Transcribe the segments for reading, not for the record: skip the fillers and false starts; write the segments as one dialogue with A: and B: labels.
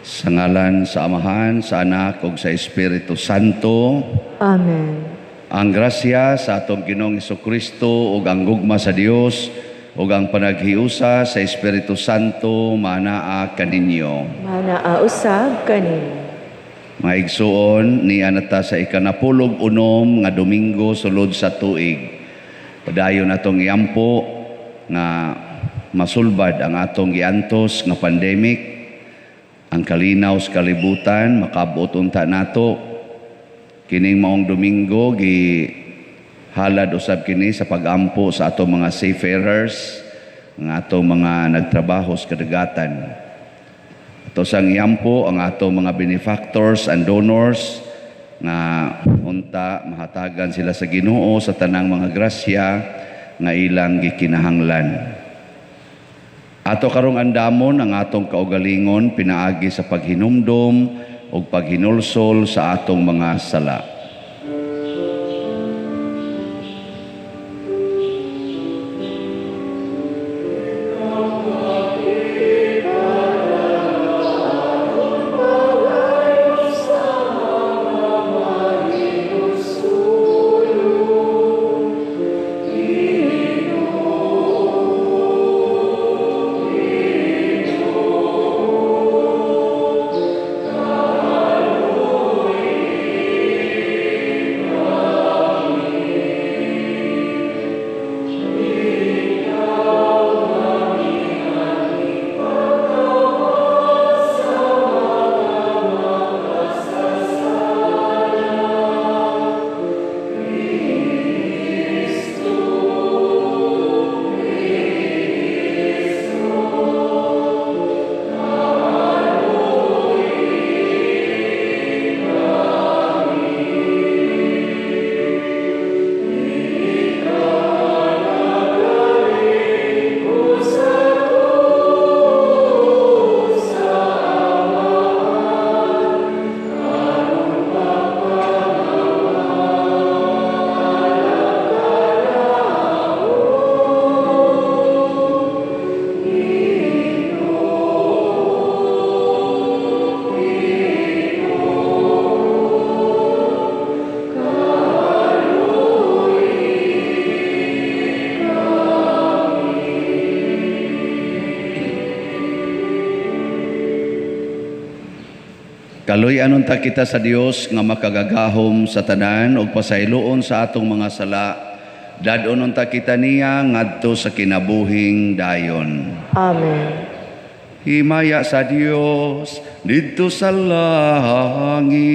A: Sa ngalan sa Amahan, sa Anak ug sa Espiritu Santo.
B: Amen.
A: Ang grasya sa atong Ginoong Kristo ug ang gugma sa Dios ug ang panaghiusa sa Espiritu Santo manaa kaninyo.
B: Manaa usab kaninyo.
A: Mga igsuon, nia na ta sa 16 nga Domingo sulod sa tuig. Padayon atong iampo nga masulbad ang atong giantos nga pandemic, ang kalinaw sa kalibutan, makabot unta nato. Kining maong Domingo gi halad usab kini sa pagampo sa atong mga seafarers, ang atong mga nagtrabaho sa kadagatan. Ato sang iampo ang atong mga benefactors and donors nga unta mahatagan sila sa Ginoo sa tanang mga grasya nga ilang gikinahanglan. Ato karong andamon ang atong kaugalingon pinaagi sa paghinumdom ug paghinulsol sa atong mga sala. Kaluy-an unta kita sa Dios nga makagagahom sa tanan ug pasayloon sa atong mga sala. Dad-on unta kita niya ngadto sa kinabuhing dayon.
B: Amen.
A: Himaya sa Dios didto sa langit.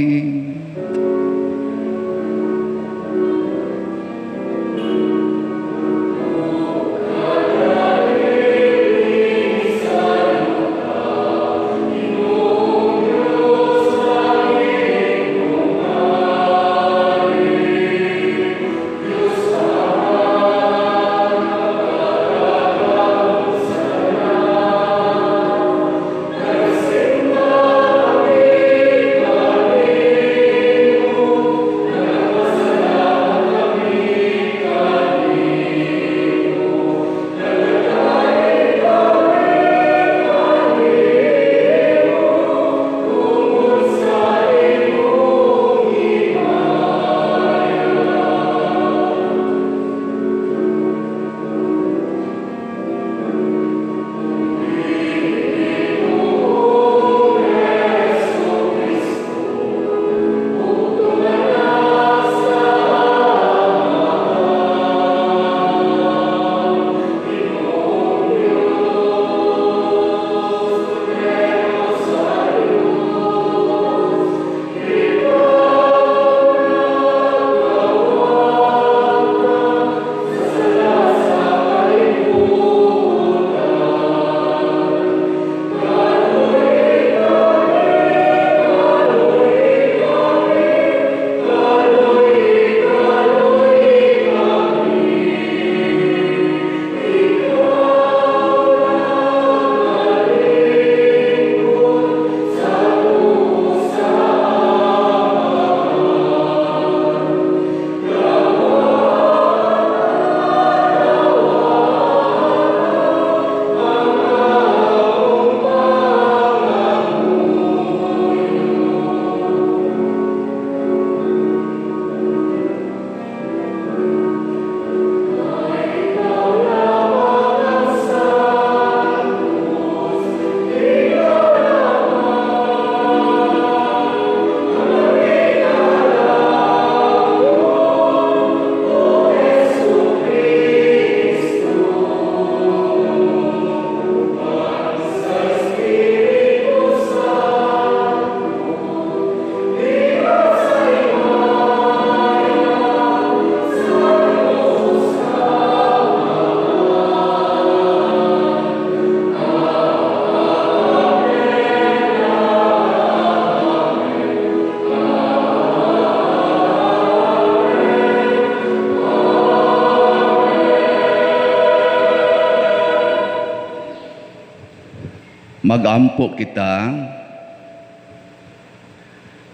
A: Magampo kita.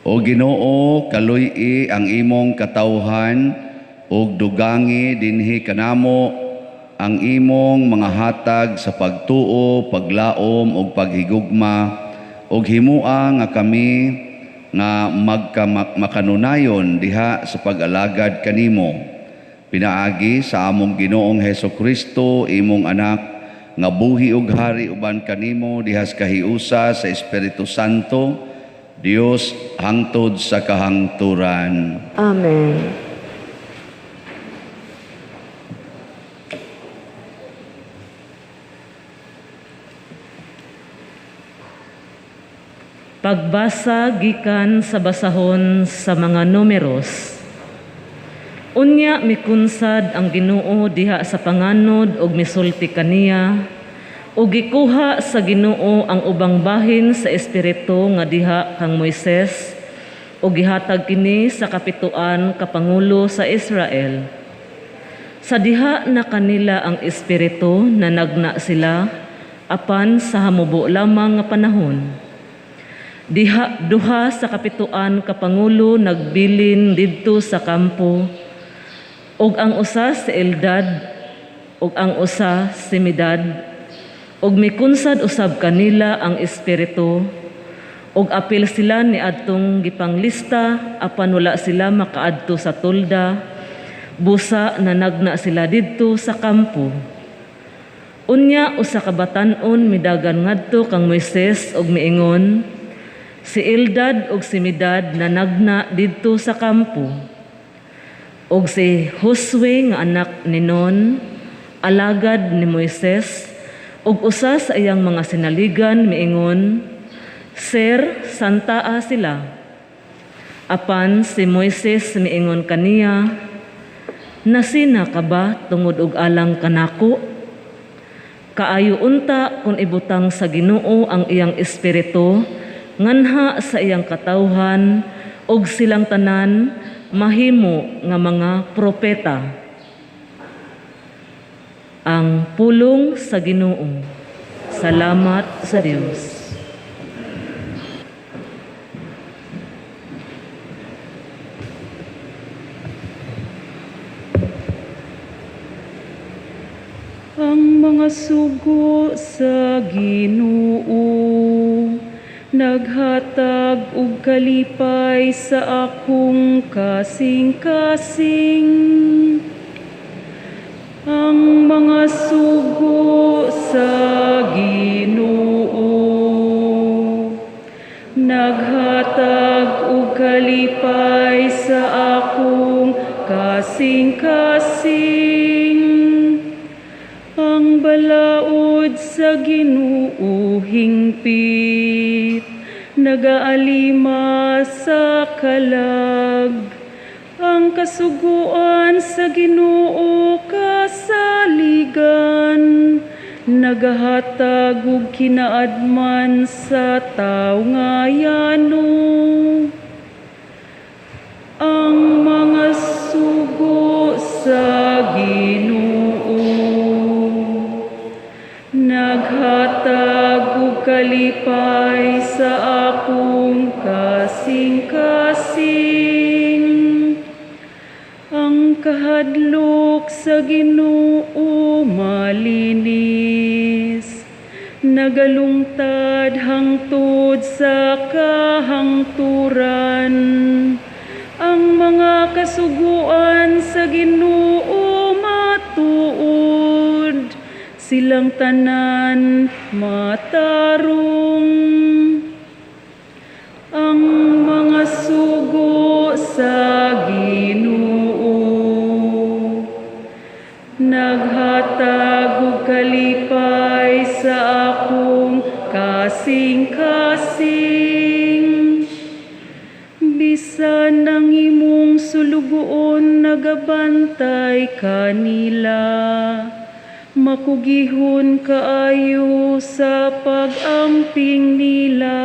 A: O Ginoo, kaluy-i ang imong katawhan ug dugangi dinhi kanamo ang imong mga hatag sa pagtuo, paglaom ug paghigugma, ug himua nga kami nga makanunayon diha sa pag-alagad kanimo. Pinaagi sa among Ginoong Heso Kristo, imong anak, nga buhi ug hari uban kanimo diha sa kahiusa sa Espiritu Santo, Dios hangtod sa kahangturan.
B: Amen.
C: Pagbasa gikan sa basahon sa mga Numeros. Unya mikunsad ang Ginoo diha sa panganod og misulti kaniya, ug gikuha sa Ginoo ang ubang bahin sa espiritu nga diha kang Moises, ug gihatag kini sa kapituan ka pangulo sa Israel. Sa diha na kanila ang espiritu nanagna sila apan sa hamubo lamang nga panahon. Diha duha sa kapituan ka pangulo nagbilin didto sa kampo, ug ang usa si Eldad ug ang usa si Medad, ug mikunsad usab kanila ang espiritu, ug apil sila niadtong gipanglista apan wala sila makaadto sa tolda, busa nanagna sila didto sa kampo. Unya usa ka batan-on midagan ngadto kang Moises ug miingon, si Eldad ug si Medad nanagna didto sa kampo. Og si Josue nga anak ni Nun, alagad ni Moises, ug usa sa iyang mga sinaligan miingon, Sir, santaa sila. Apan si Moises miingon kaniya, Nasina ka ba tungod og alang kanako? Kaayo unta kun ibutang sa Ginoo ang iyang espiritu nganha sa iyang katawhan, og silang tanan mahimo nga mga propeta. Ang pulong sa Ginoo. Salamat sa Dios.
D: Ang mga sugo sa Ginoo naghatag og kalipay sa akong kasing-kasing. Ang mga sugo sa Ginoo naghatag og kalipay sa akong kasing-kasing. Ang balaod sa Ginoo hingpit, nagaalima sa kalag. Ang kasuguan sa Ginoo kasaligan, nagahatag og kinaadman sa tawo nga yano. Ang mga sugo sa Ginoo naghatag og kalipay sa akong kasing-kasing. Ang kahadlok sa Ginoo malinis, nagalungtad hangtod sa kahangturan. Ang mga kasuguan sa Ginoo matuod, silang tanan matarong. Ang mga sugo sa Ginoo naghatag og kalipay sa akong kasing-kasing. Bisan ang imong sulugoon nagabantay kanila, makugihon kaayo sa pag-amping nila.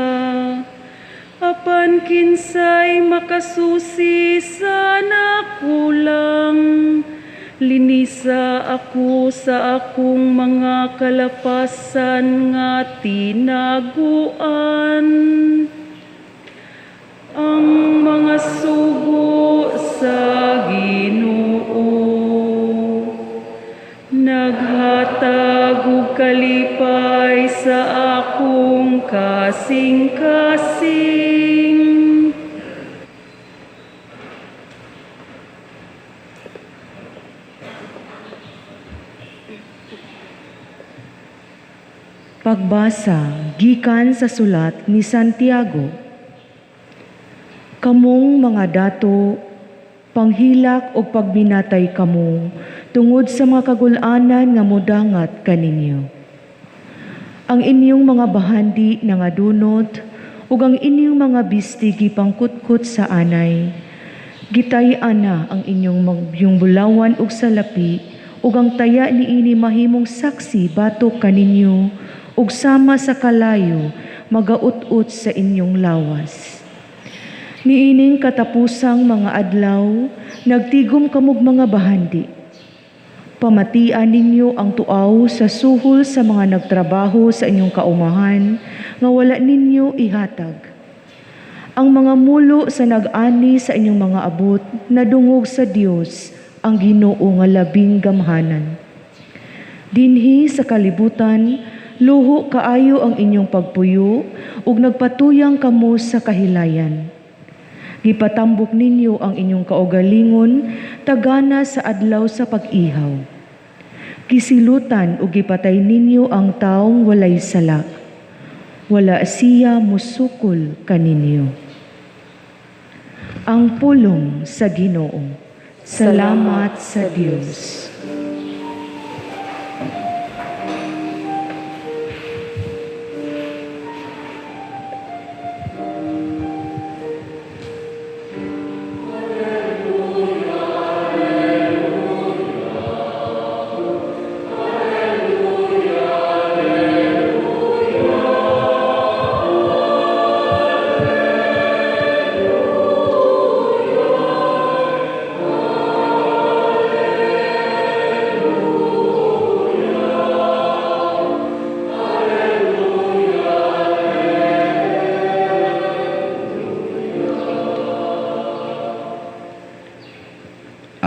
D: Apan kinsay makasusi sa nakulang, Linisa ako sa akong mga kalapasan nga tinaguan. Ang mga sugo sa Ginoo naghatag og kalipay sa akong kasing-kasing.
E: Pagbasa gikan sa sulat ni Santiago. Kamong mga dato, panghilak og pagminatay kamo tungod sa mga kagul-anan nga modangat kaninyo. Ang inyong mga bahandi nangadunot ug ang inyong mga bisti gipangkutkot sa anay. Gitay-an na ang inyong yung bulawan ug salapi ug ang taya niini mahimong saksi batok kaninyo ug sama sa kalayo magaut-ut sa inyong lawas. Niining katapusang mga adlaw, nagtigom kamog mga bahandi. Pamatian ninyo ang tuaw sa suhol sa mga nagtrabaho sa inyong kaumahan nga wala ninyo ihatag. Ang mga mulo sa nag-ani sa inyong mga abot nadungog sa Dios ang Ginoo nga labing gamhanan. Dinhi sa kalibutan, luho kaayo ang inyong pagpuyo ug nagpatuyang kamo sa kahilayan. Gipatambok ninyo ang inyong kaugalingon tagana sa adlaw sa pag-ihaw. Gisilutan ug gipatay ninyo ang taong walay sala. Wala siya musukol kaninyo. Ang pulong sa Ginoo. Salamat sa Dios.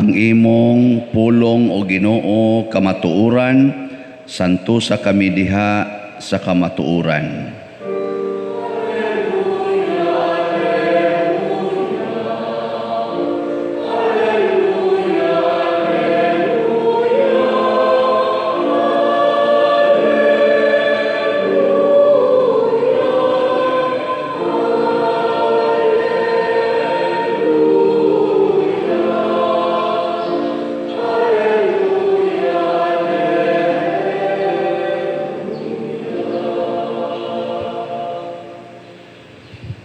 A: Ang imong pulong o Ginoo kamatuoran, santusa kami diha sa kamatuoran.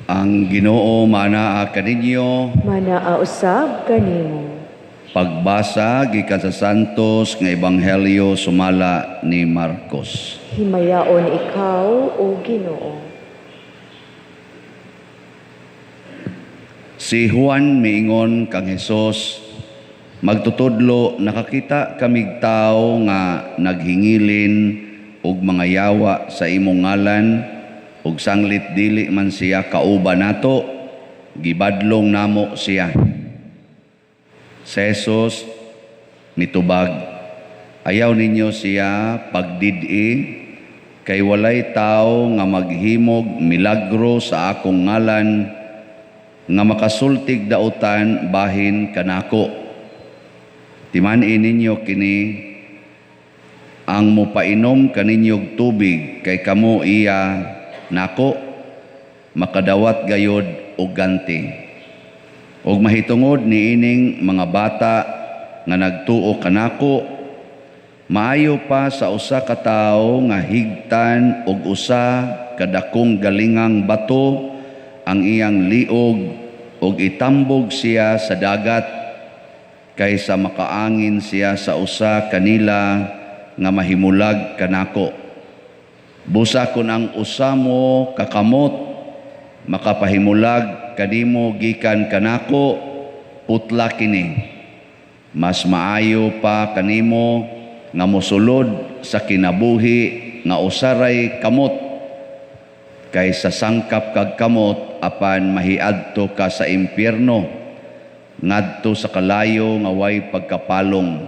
A: Ang Ginoo manaa kaninyo.
B: Manaa usab kanimo.
A: Pagbasa gikan sa Santos nga Ebanghelyo sumala ni Marcos.
B: Himayaon ikaw, o Ginoo.
A: Si Juan miingon kang Hesus, magtutudlo, nakakita kamig tawo nga naghingilin og mga yawa sa imong ngalan, ug sanglit dili man siya kauban nato, gibadlong namo siya. Si Jesus nitubag, ayaw ninyo siya pagdid-i, kay walay tawo nga maghimog milagro sa akong ngalan nga makasultig dautan bahin kanako. Timan-i ninyo kini ang mopainom kaninyog tubig kay kamo iya nako, makadawat gayod og ganti. Og mahitungod niining mga bata nga nagtuo kanako, maayo pa sa usa ka tawo nga higtan og usa ka dakong galingang bato ang iyang liog og itambog siya sa dagat kaysa makaangin siya sa usa kanila nga mahimulag kanako. Busa kun ang usa mo kakamot makapahimulag kanimo gikan kanako, putla kini. Mas maayo pa kanimo nga mosulod sa kinabuhi nga usaray kamot kaysa sangkap kag kamot apan mahiadto ka sa impyerno ngadto sa kalayo nga way pagkapalong.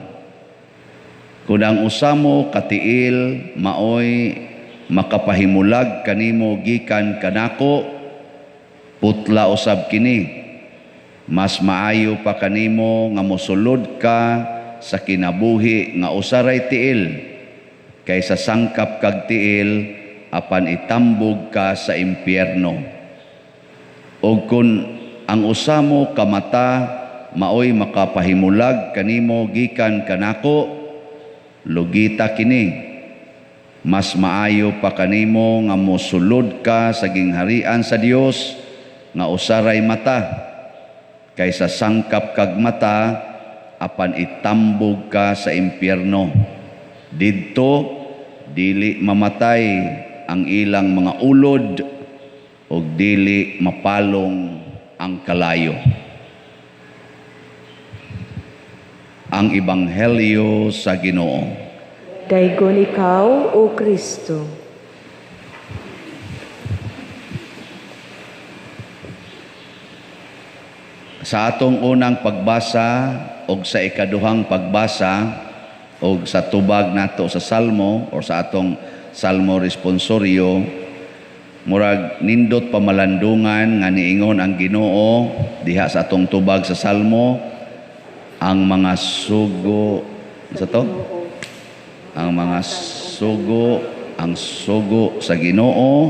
A: Kun ang usa mo ka tiil maoy makapahimulag kanimo gikan kanako, putla usab kini. Mas maayo pa kanimo nga mosulod ka sa kinabuhi nga usaray tiil kaysa sangkap kag tiil apan itambog ka sa impyerno. Og kun ang usa mo ka mata maoy makapahimulag kanimo gikan kanako, lugita kini. Mas maayo pa kanimo nga mosulod ka sa gingharian sa Dios nga usaray mata kaysa sangkap kag mata apan itambog ka sa impyerno. Didto dili mamatay ang ilang mga ulod ug dili mapalong ang kalayo. Ang Ebanghelyo sa Ginoo.
B: Daygon ikaw, O Kristo.
A: Sa atong unang pagbasa og sa ikaduhang pagbasa og sa tubag nato sa Salmo or sa atong Salmo responsorio, murag nindot pamalandungan nga niingon ang Ginoo diha sa atong tubag sa Salmo, ang mga sugo sa to? Ang mga sugo, ang sugo sa Ginoo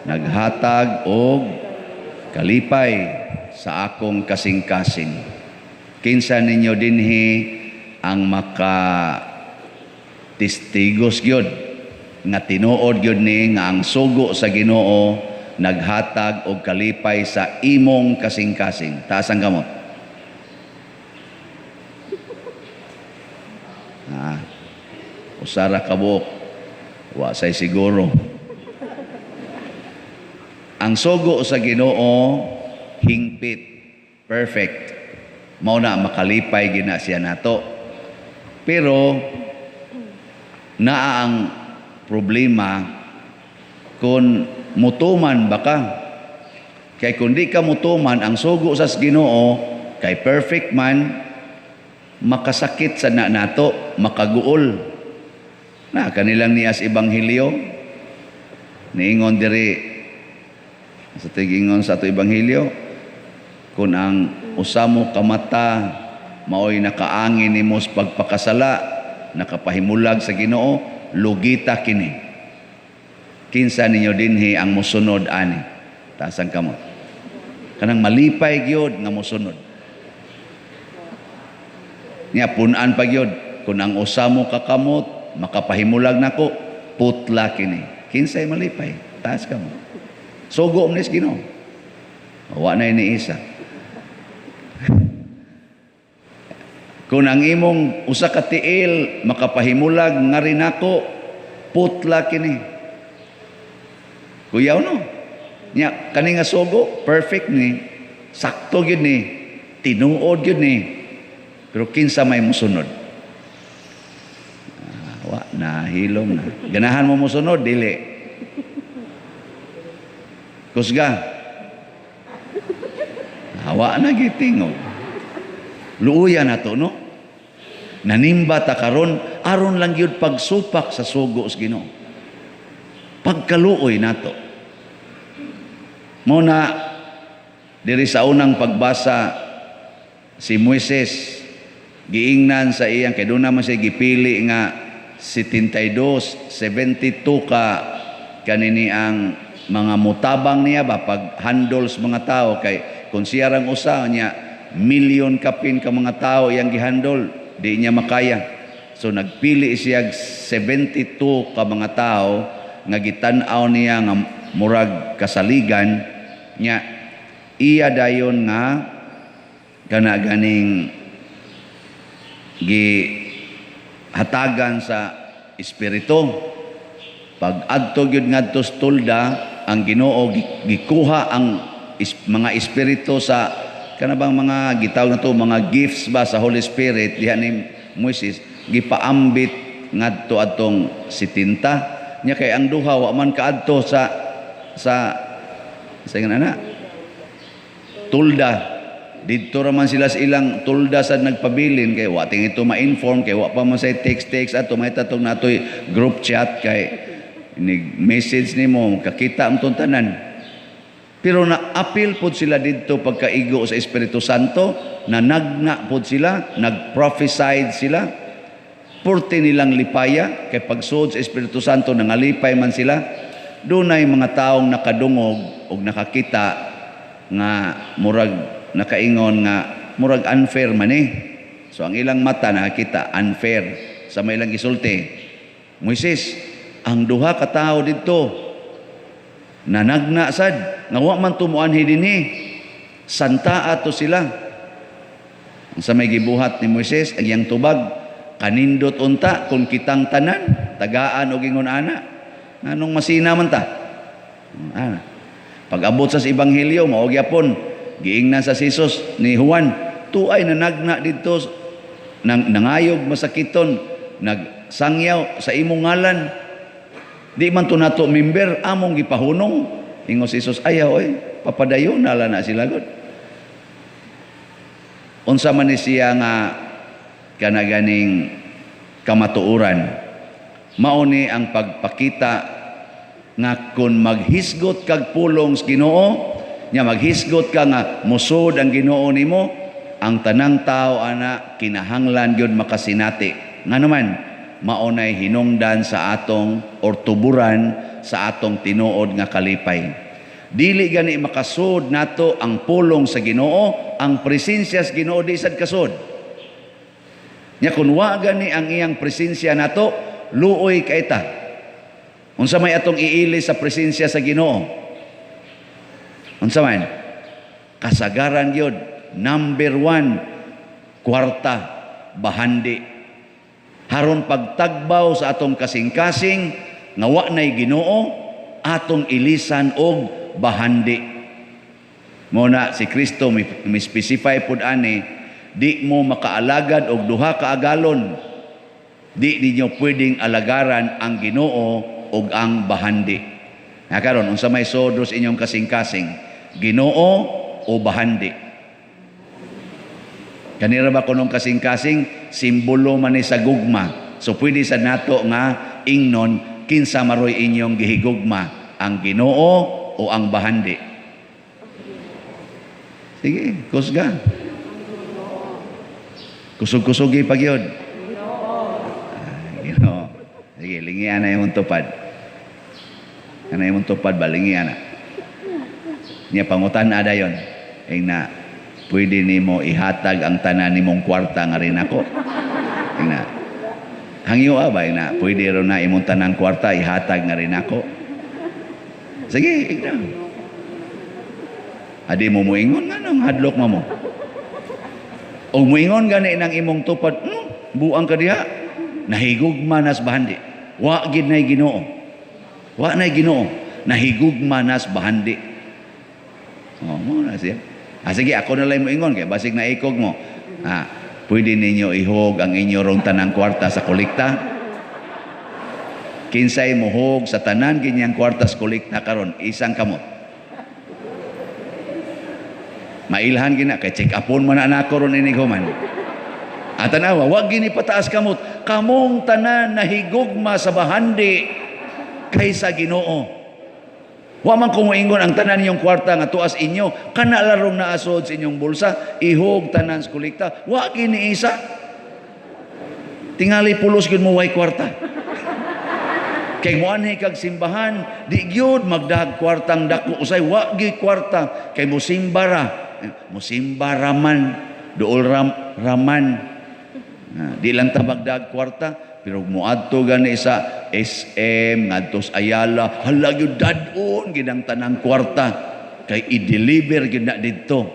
A: naghatag og kalipay sa akong kasing-kasing. Kinsa ninyo dinhi ang maka testigos gyud nga tinuod gyud ni nga ang sugo sa Ginoo naghatag og kalipay sa imong kasing-kasing? Taas ang kamot. Usara ka buok, wa say siguro. Ang sugo sa Ginoo hingpit, perfect. Mao na makalipay gina siya nato. Pero naa ang problema kung mutuman ba ka. Kay kung di ka mutuman ang sugo sa Ginoo kay perfect man, makasakit sa na nato, makaguol. Na kanilang nias ebanghelyo niingon diri sa tigingon sa ato ebanghelyo, kung ang usa mo ka mata maoy nakaangin nimo sa pagpakasala, nakapahimulag sa Ginoo, lugita kini. Kinsa ninyo dinhi ang mosunod ani? Taas ang kamot. Kanang malipay gyud nga mosunod. Nya pun-an pa gyud, kung ang usa mo ka kamot makapahimulag nako, putla kini. Kinsay malipay? Taas kamot. Sugo man ni sa Ginoo. Wa na ni isa. Kung ang imong usa ka tiil makapahimulag nga rin nako, putla kini. Kuyaw no. Nya kani nga sugo perfect ni, sakto gyud ni, tinuod gyud ni. Pero kinsa may musunod? Wa na hilom na. Ganahan mo musunod dili. Kusga. Hawa na gitingog. Luuya na to, no? Nanimba ta karon, aron lang gyud pagsupak sa sugo sa Ginoo. Pagkaluoy nato. Mo na diri sa unang pagbasa si Moises giingnan sa iyang kay doon naman siya gipili nga 72, 72 ka kanini ang mga mutabang niya ba pag handle sa mga tao, kay kung siya rang usa niya milyon kapin ka mga tao iyang gihandle, di niya makaya. So nagpili siya 72 ka mga tao nga gitan-aw niya nga murag kasaligan niya, iya dayon nga kana ganing gihatagan sa espiritu. Pag adto gyud ngadto sa tolda, ang Ginoo gikuha ang mga espiritu sa kana bang mga gitawag na to mga gifts ba sa Holy Spirit diha ni Moises gipaambit ngadto adtong 70 nya kay ang duha wa man kaadto sa sa sa ingon ana tulda. Didto ra man sila sa ilang tulda sa nagpabilin kay wa ting ito ma-inform kay wa pa man say text-text ato may tatong natoy group chat kay nig message nimo kakita ang tanan. Pero na-apil pod sila didto pagkaigo sa Espiritu Santo, nanagna pod sila, nag-prophesied sila. Purti nilang lipaya kay pagsuod sa Espiritu Santo nangalipay man sila. Dunay mga taong nakadungog og nakakita nga murag nakaingon nga murag unfair man eh. So ang ilang mata nakakita unfair sa may ilang gisulti. Moises, ang duha ka tawo didto nanagna sad nga wa man tumuanhi dinhi. Santa ato sila. Ang sa may gibuhat ni Moises ang iyang tubag, kanindot unta kung kitang tanan tagaan og ingon ana. Anong masina man ta? Ana. Pag-abot sa ebanghelyo mao gyapon giingnan sa Jesus ni Juan, tuay nanagna didto nang nangayog masakiton, nagsangyaw sa imong ngalan. Di man to nato member, among gipahunong. Ingon si Jesus, ayaw oy, papadayon na lang na sila god. Unsa man ni siya nga kanaganing kamatuoran, mao ni ang pagpakita nga kung maghisgot kag pulong sa Ginoo, nya maghisgot ka nga musod ang Ginoo nimo, ang tanang tao ana kinahanglan gyud makasinati. Ngano man mao nay hinungdan sa atong or tuburan sa atong tinuod nga kalipay. Dili gani makasud nato ang pulong sa Ginoo, ang presensya sa Ginoo di sad kasud. Nya kun wa gani ang iyang presensya nato, luoy kay ta. Unsa may atong iili sa presensya sa Ginoo? Unsa man? Kasagaran gyud, number 1, kwarta, bahandi. Haron pagtagbaw sa atong kasing-kasing nga wa nay Ginoo, atong ilisan og bahandi. Mo na si Kristo mi specify pud ani, di mo makaalagad og duha ka agalon. Di ninyo pwedeng alagaran ang Ginoo og ang bahandi. Na karon unsa may sodros inyong kasing-kasing, Ginoo o bahandi? Kanira ba kunong kasing-kasing simbolo man ni sa gugma. So pwede sa nato nga ingnon kinsa maroy inyong gihigugma, ang Ginoo o ang bahandi? Sige, kusga. Kusog-kusogi pag yun. Ginoo. Sige, lingian na imong tupad. Ana imong tupad ba, lingian na. Niya pangutan ada yon. Ing na, pwede nimo ihatag ang tanan nimong kwarta nga rin ako. Ing na, hangyo ba, ing na, pwede ro na imong tanang kwarta ihatag nga rin ako. Sige, ing na. Adi mo muingon nga nang hadlok mo. O muingon gani nang imong tupad, buang ka diha. Nahigugma nas bahandi. Wa gid nay Ginoo. Wa nay Ginoo. Nahigugma nas bahandi. Oh, mo na siya. Ah, sige, ako na lang moingon kay basig na ikog mo. Ah, pwede ninyo ihog ang inyo rong tanang kwarta sa kolekta? Kinsay mohog sa tanan ginyang kwarta sa kolekta karon, isang kamot. Mailhan gina kay check upon man na nako ron inig human. At tanawa, wag gini pataas kamot. Kamong tanan nahigugma sa bahandi kaysa Ginoo. Wa man kumuingon ang tanan niyong kwarta nga tuas inyo, kana larong naasod sa inyong bulsa, ihog tanan sa kolekta. Wa gini isa. Tingali pulos gyud mo way kwarta. Kay moanhi kag simbahan, di gyud magdahag kwartang dako usay wa gyud kwarta kay mosimba ra. Mosimba ra man, duol raman. Di lang ta magdahag kwarta, pero moadto gani sa SM, ngadto sa Ayala, hala gyud dad-on ginang tanang kwarta kay i-deliver gyud na didto.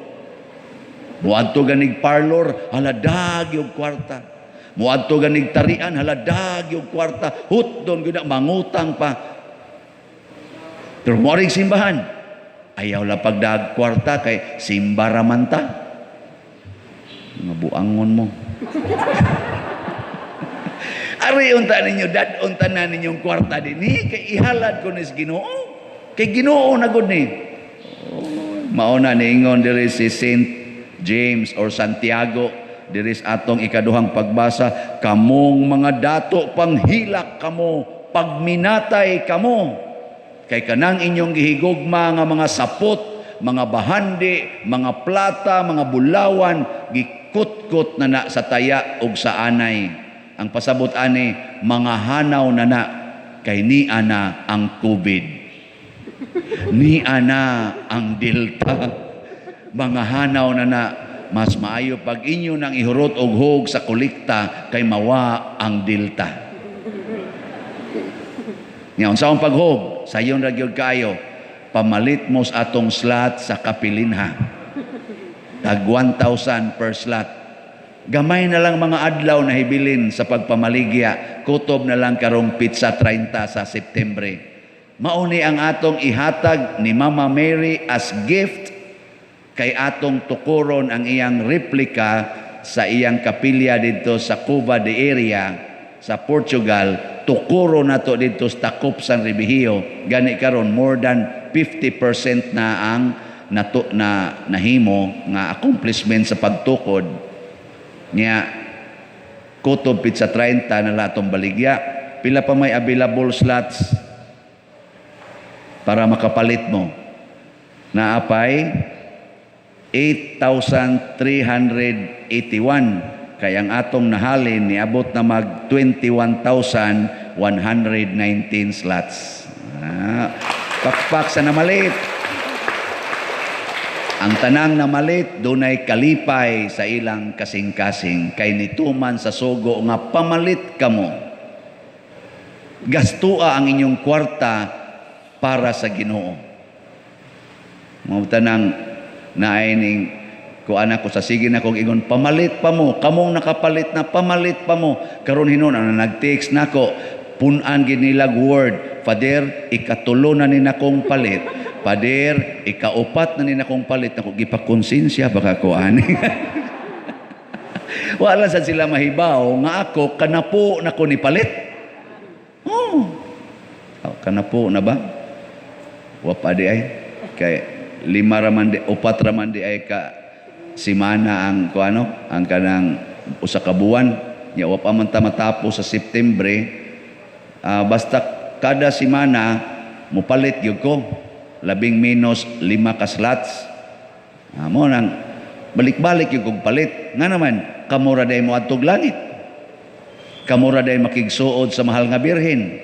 A: Moadto ganig parlor, hala dag yung kwarta. Moadto ganig tarian, hala dag yung kwarta. Hutdon gyud na mangutang pa. Pero moaring simbahan, ayaw la pagdag kwarta kay simba ra man ta. Mga buangon mo. Ari unta ninyo, dad-on tanan ninyong kwarta dinhi kay ihalad ko ni sa Ginoo. Kay Ginoo na gud ni. Oh, mao na niingon diri si Saint James or Santiago diri sa atong ikaduhang pagbasa, "Kamong mga dato, panghilak kamo, pagminatay kamo, kay kanang inyong gihigugma nga mga sapot, mga bahandi, mga plata, mga bulawan, gikutkot na na sa taya ug sa anay." Ang pasabot ani, mga hanaw na na kay ni ana ang COVID, ni ana ang Delta. Mga hanaw na na, mas maayo pag inyo nang ihurot og hog sa kolekta kay mawa ang Delta. Nya unsa ang paghog? Sayon ra gyud kaayo. Pamalit mo sa atong slot sa kapilinha. Tag 1,000 per slot. Gamay na lang mga adlaw na hibilin sa pagpamaligya. Kutob na lang karong petsa 30 sa Septembre. Mauni ang atong ihatag ni Mama Mary as gift kay atong tukuron ang iyang replika sa iyang kapilya dito sa Cova da Iria sa Portugal. Tukuro nato dito sa Takop San Remigio. Gani karon more than 50% na ang nato na nahimo nga accomplishment sa pagtukod niya. Kutob petsa 30 na lang atong baligya. Pila pa may available slots para makapalit mo? Naapay 8,381 kay ang atong nahalin niabot na mag 21,119 slots. Ah, pakpak sa namalit. Ang tanang namalit dunay kalipay sa ilang kasing-kasing kay nituman sa sugo nga pamalit kamo. Gastua ang inyong kwarta para sa Ginoo. Mao tanang naay ning kuan ako sa sige na kong ingon, pamalit pa mo, kamong nakapalit na, pamalit pa mo. Karon hinon ang nag-text nako, punan gid nilag word, "Father, ikatulo na ni nakong palit. Father, ikaupat na ni nakong palit." Nako, gipakonsensya baka ko ani. Wala sad sila mahibaw nga ako kanapo na ko ni palit. Oh. Oh, kanapo na ba? Wa pa di ay. Kay lima raman di, upat raman di ay ka simana ang kuano, ang kanang usa ka buwan. Nya wa pa man ta matapos sa Septembre. Ah, basta kada simana mupalit gyud ko labing menos 5 ka slots. Ah, mo nang balik-balik yung kog palit. Nga naman, kamo ra day mo adtog langit. Kamo ra day makigsuod sa mahal nga Birhen.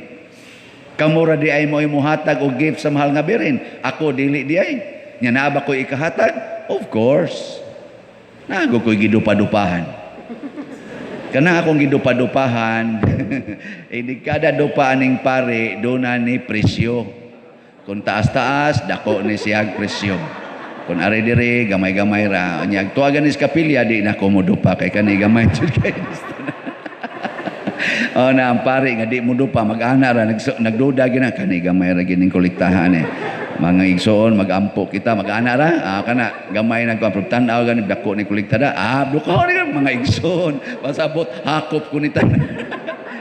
A: Kamo ra di ay mo muhatag og gift sa mahal nga Birhen. Ako dili di ay. Nya naa ba ko'y ikahatag? Of course. Nago ko'y gidupa-dupahan. Kana akong gidupa-dupahan, eh kada dupa aning pare, doon na ni presyo. Kung taas-taas, dako ni siyag presyo. Kung ari dire, gamay-gamay ra. Unya, tuwagan ni sa kapilya, di na ko mo dupa. Kay kani gamay jud kay. Oh, na ang pare nga di mo dupa, mag-ana ra, nagduda gina kani gamay ra gining kolektahan eh. Mga igsoon, mag-ampo kita, mag-ana ra, ah, kana gamay nang kuan, tan-aw gani dako ni kolekta da. Ah, duko ni mga igsoon. Pasabot hakop ko ni tanan.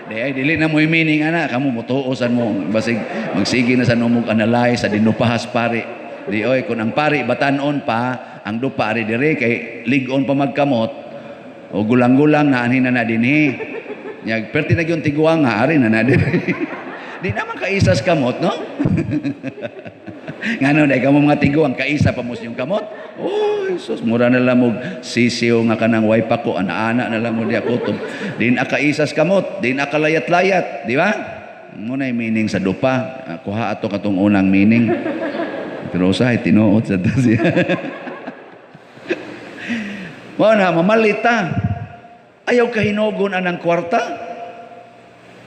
A: Di ay dili na mo meaning ana, kamo motuosan mo basig magsige na sa numog analyze sa dinupahas pare. Di oy, kun ang pare batan-on pa, ang dupa ari dire kay lig-on pa magkamot o gulang-gulang na anhin na na dinhi. Nya perti na gyud tiguang nga ari na na dire. Di naman kaisas kamot, no? Ngano dai kamo mga tiguang kaisa pa mo yung kamot? Oh, Jesus, mura na lang mo sisiw nga kanang way pako, ana-ana na lang mo diya kutob. Di na kaisas kamot, di na kalayat-layat, di ba? Mo na meaning sa dupa. Ah, kuha ato katong unang meaning. Pero usahay tinuod sa siya. Mao na mamalita. Ayaw kahinugon anang kwarta.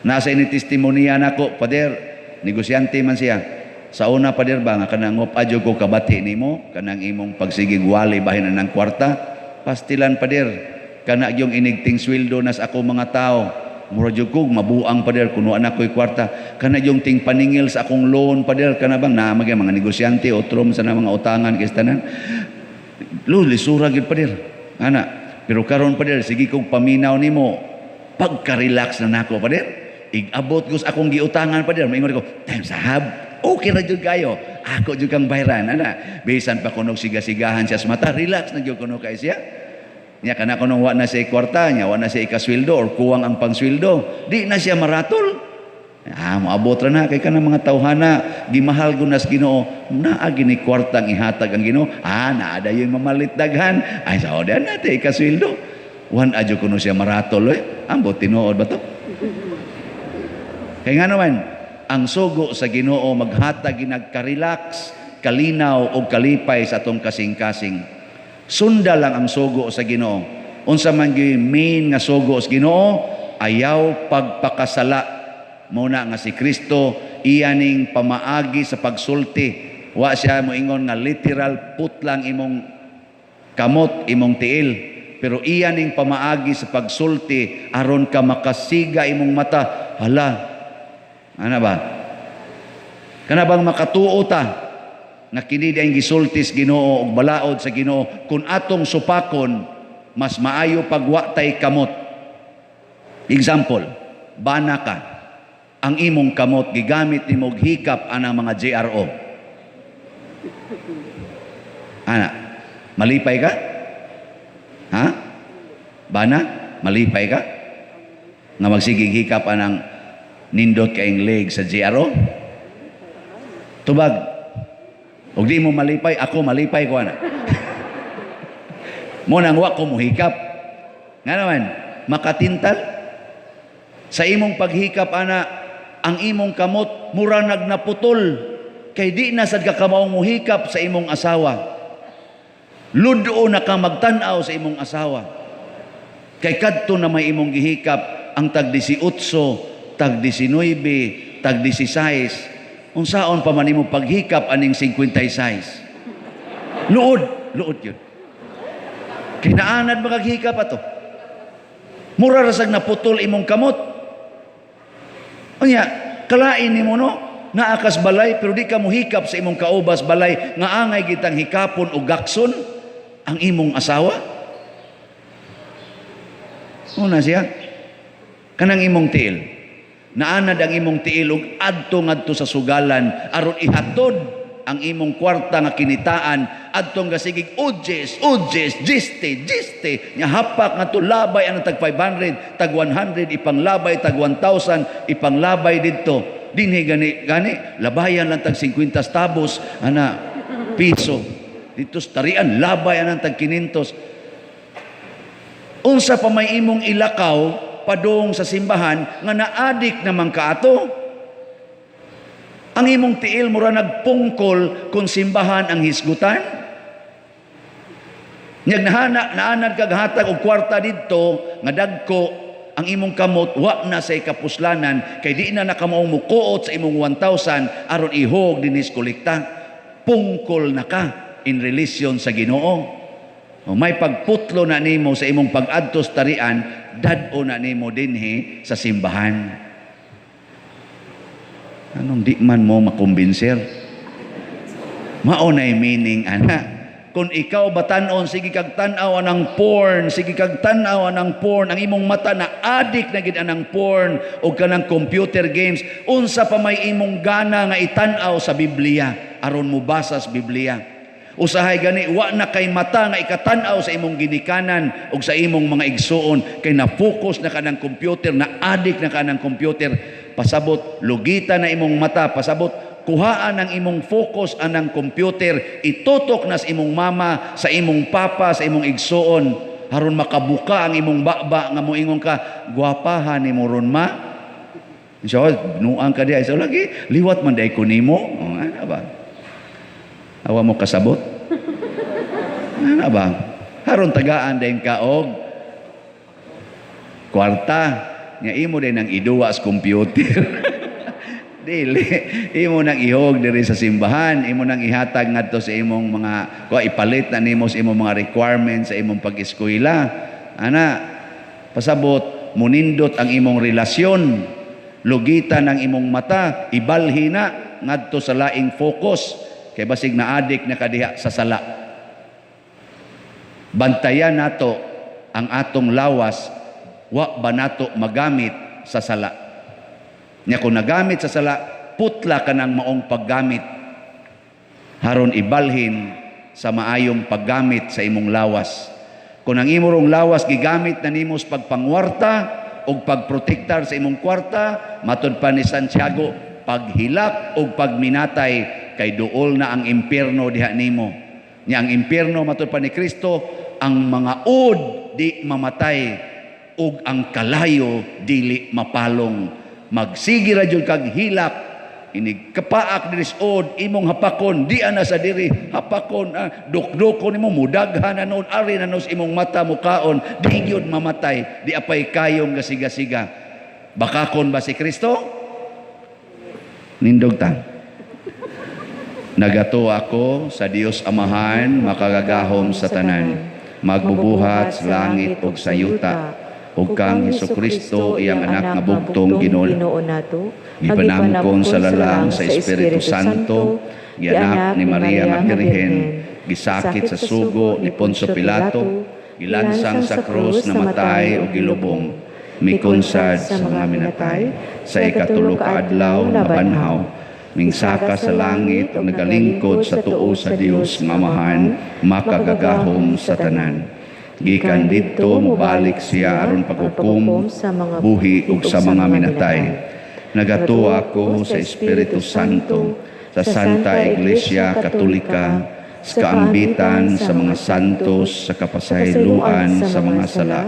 A: Nasa ini testimonya nako, pader, negosyante man siya. Sa una, pader ba, nga kanang adyo ko kabati nimo, kanang imong pagsigig wali bahin anang kwarta, pastilan, pader, kana yung inigting sweldo nas ako mga tao. Mura jud kog mabuang, pader, kuno anak ko'y kwarta. Kana yung ting paningil sa akong loan, pader, kana bang naa mga negosyante otrom sa na mga utangan kay tanan. Lo lisura gyud, pader. Ana, Pero karon, pader, sige kong paminaw nimo, pagka-relax na nako, pader. Igabot ko sa akong giutangan, pader, maingon ko, "Time sahab, okay ra jud kayo. Ako jud kang bayran," ana. Bisan pa kunog siga-sigahan siya sa mata, relax na jud kuno kay siya. Nya kana kuno wa na siya kwarta, nya wa na siya ikasweldo or kuwang ang pangsweldo, di na siya maratol. Ah, moabot ra na kay kanang mga tawhana gimahal gunas Ginoo, naa gini kwartang ihatag ang Ginoo. Ah, naa dayon mamalit daghan. Ay sa odan na ikasweldo. Wan adyo kuno siya maratol oy. Ambot tinuod ba to? Kay nga naman, ang sugo sa Ginoo maghatag ginagka-relax, kalinaw o kalipay sa atong kasing-kasing. Sunda lang ang sugo sa Ginoo. Unsa man gyud main nga sugo sa Ginoo? Ayaw pagpakasala. Muna nga si Kristo iyaning pamaagi sa pagsulti. Wa siya moingon nga literal putlang imong kamot, imong tiil. Pero iyaning pamaagi sa pagsulti aron ka makasiga imong mata. Hala, ana ba? Kana bang makatuo ta nga kini ang gisulti sa Ginoo ug balaod sa Ginoo, kung atong supakon, mas maayo pag wa tay kamot? Example, bana ka. Ang imong kamot gigamit nimo og hikap anang mga JRO. Ana, malipay ka? Ha? Bana, malipay ka? Nga magsigig hikap anang nindot kaing leg sa JRO? Tubag. Ug di mo malipay, ako malipay ko ana. Mo nang wa ko mohikap. Nga naman, makatintal. Sa imong paghikap ana, ang imong kamot mura nagnaputol kay di na sad ka kamaong mohikap sa imong asawa. Ludo na ka magtan-aw sa imong asawa. Kay kadto na may imong gihikap ang tag 18, tag 19, tag 16. Unsaon pa man imo paghikap aning 56? Luod, luod yun. Kay naanad makaghikap ato. Mura ra sag naputol imong kamot. Unya, kalain nimo no, naa kas balay pero di ka mohikap sa imong kaubas balay nga angay gitang hikapon o gakson ang imong asawa. Una siya, kanang imong tiil. Naanad ang imong tiil og adto ngadto sa sugalan aron ihatod ang imong kwarta nga kinitaan adtong gasigig udjes, udjes, giste, giste nya hapak ngadto labay ang tag 500, tag 100 ipanglabay, tag 1,000 ipanglabay didto. Dinhi gani gani labayan lang tag 50 centavos ana piso. Dito sa tarian labay anang tag 500. Unsa pa may imong ilakaw padung sa simbahan nga naadik naman kaato? Ang imong tiil mura nagpungkol kung simbahan ang hisgutan. Nyag nahana naanad kag hatag og kwarta didto nga dagko, ang imong kamot wa na sa kapuslanan kay di na nakamaong mukuot sa imong 1,000 aron ihog dinis kolekta. Pungkol na ka in relation sa Ginoo. O, may pagputlo na nimo sa imong pag-adtos tarian, dad-o na nimo dinhi sa simbahan. Anong di man mo makumbinser? Mao na'y meaning ana. Kung ikaw batanon, sige kag tan-aw anang porn, sige kag tan-aw anang porn, ang imong mata na adik na gid anang porn o kanang computer games, unsa pa may imong gana nga itan-aw sa Biblia aron mo basa sa Biblia? Usahay gani wa na kay mata nga ikatan-aw sa imong ginikanan ug sa imong mga igsuon kay na-focus na ka ng computer, na adik na ka ng computer. Pasabot lugita na imong mata, pasabot kuhaan ang imong focus anang computer, itutok na sa imong mama, sa imong papa, sa imong igsuon aron makabuka ang imong baba nga moingon ka, "Gwapahan nimo ron, ma." So, nuang ka diay. So, lagi, liwat man day ko nimo. Oh, ano ba? Awa mo kasabot? Ano ba? Haron tagaan din ka og kwarta nga imo din ang iduwa sa computer. Dili, imo nang ihog diri sa simbahan, imo nang ihatag ngadto sa imong mga kuha, ipalit na nimo sa imong mga requirements sa imong pag-eskwela. Ana, pasabot munindot ang imong relasyon, lugitan ang imong mata, ibalhi na ngadto sa laing focus kay basig naadik na kadiha sa sala. Bantayan nato Ang atong lawas wa ba nato magamit sa sala. Nya kung nagamit sa sala, putla ka ng maong paggamit. Haron ibalhin sa maayong paggamit sa imong lawas. Kung ang imong lawas gigamit na nimo sa pagpangwarta o pagprotektar sa imong kwarta, matud pa ni Santiago, paghilak o pagminatay, kay duol na ang impierno diha nimo. Nya ang impierno matud pa ni Kristo, ang mga ud di mamatay ug ang kalayo dili mapalong. Magsige ra jud kag hilak, inig kapaak diri sa ud, imong hapakon, di ana sa diri hapakon, dukdukon nimo, mudaghan na noon, ari na noon sa imong mata mukaon, di gyud mamatay, di apay kayong gasigasiga. Bakakon ba si Kristo? Nindog ta. Nagatuo ako sa Dios Amahan, makagagahom sa tanan, magbubuhat sa langit ug sa yuta, ug kang Hesukristo, iyang anak nga bugtong Ginoo
B: nato,
A: gipanamkon sa lalang sa Espiritu Santo, gianak ni Maria nga Birhen, gisakit sa sugo ni Poncio Pilato, gilansang sa krus, namatay ug gilubong, mikonsad sa mga minatay, sa ikatulo ka adlaw nabanhaw, mingsaka sa langit ug nagalingkod sa tuo sa Dios nga Amahan, makagagahom sa tanan. Gikan didto mobalik siya aron paghukom buhi ug sa mga minatay. Nagatuo ako sa Espiritu Santo, sa Santa Iglesia Katolika, sa kaambitan sa mga santos, sa kapasayloan sa mga sala,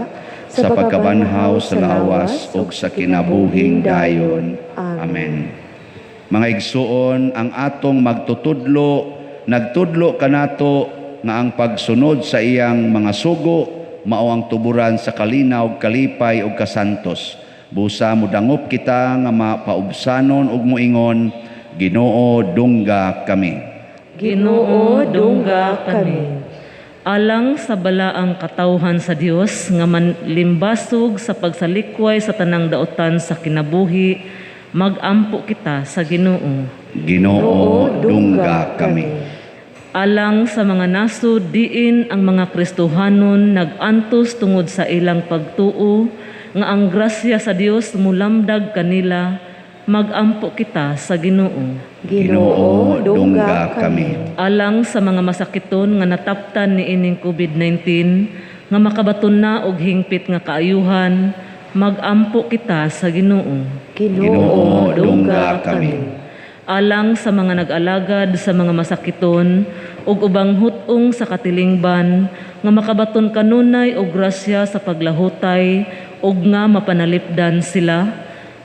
A: sa pagkabanhaw sa lawas ug sa kinabuhing dayon. Amen. Mga igsuon, ang atong magtutudlo, nagtudlo kanato nga ang pagsunod sa iyang mga sugo mao ang tuburan sa kalinaw, kalipay ug kasantos. Busa modangop kita nga mapaubsanon ug moingon, Ginoo, dungga kami.
C: Ginoo, dungga kami. Alang sa balaang katawhan sa Dios nga manlimbasog sa pagsalikway sa tanang daotan sa kinabuhi, magampo kita sa Ginoo.
A: Ginoo, dungga kami.
C: Alang sa mga nasod diin ang mga Kristohanon nag-antos tungod sa ilang pagtuo nga ang grasya sa Dios mulamdag kanila, magampo kita sa Ginoo.
A: Ginoo, dungga kami.
C: Alang sa mga masakiton nga nataptan niining COVID-19 nga makabaton na og hingpit nga kaayuhan, magampo kita sa Ginoo.
A: Ginoo, dungga kami.
C: Alang sa mga nag-alagad sa mga masakiton ug ubang hut-ong sa katilingban nga makabaton kanunay og grasya sa paglahutay ug nga mapanalipdan sila,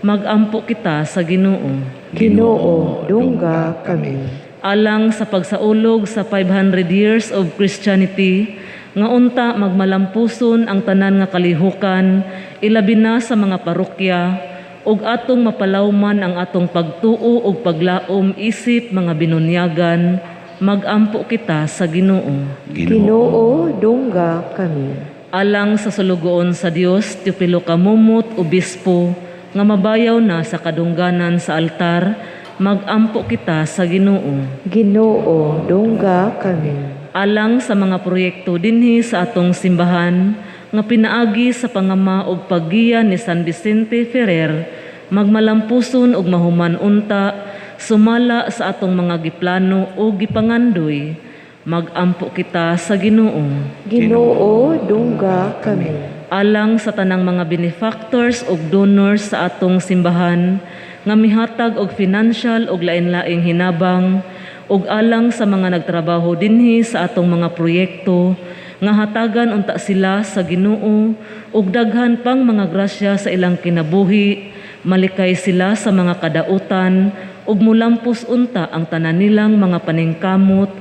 C: magampo kita sa Ginoo.
B: Ginoo, dungga kami.
C: Alang sa pagsaulog sa 500 years of Christianity nga unta magmalampuson ang tanan nga kalihukan, ilabi na sa mga parokya, ug atong mapalawman ang atong pagtuo ug paglaom isip mga binunyagan, magampo kita sa Ginoo.
B: Ginoo, dungga kami.
C: Alang sa sulugoon sa Dios, Teofilo Camomot, obispo, nga mabayaw na sa kadungganan sa altar, magampo kita sa Ginoo.
B: Ginoo, dungga kami.
C: Alang sa mga proyekto dinhi sa atong simbahan nga pinaagi sa pangama og paggiya ni San Vicente Ferrer, magmalampuson og mahuman unta sumala sa atong mga giplano o gipangandoy, magampo kita sa Ginoo.
B: Ginoo, dungga kami.
C: Alang sa tanang mga benefactors ug donors sa atong simbahan nga mihatag og financial ug lain-laing hinabang, ug alang sa mga nagtrabaho dinhi sa atong mga proyekto nga hatagan unta sila sa Ginoo ug daghan pang mga grasya sa ilang kinabuhi, malikay sila sa mga kadautan ug mulampos unta ang tanan nilang mga paningkamot,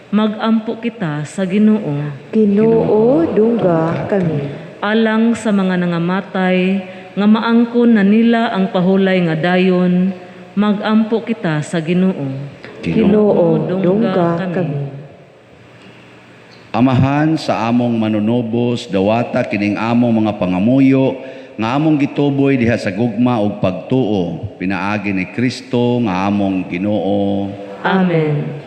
C: magampo kita sa Ginoo.
B: Ginoo, dungga kami.
C: Alang sa mga nangamatay nga maangkon na nila ang pahulay nga dayon, magampo kita sa Ginoo.
B: Ginoo, dungga kami.
A: Amahan sa among manunubos, dawata kining among mga pangamuyo nga among gituboy diha sa gugma ug pagtuo, pinaagi ni Kristo nga among Ginoo.
C: Amen.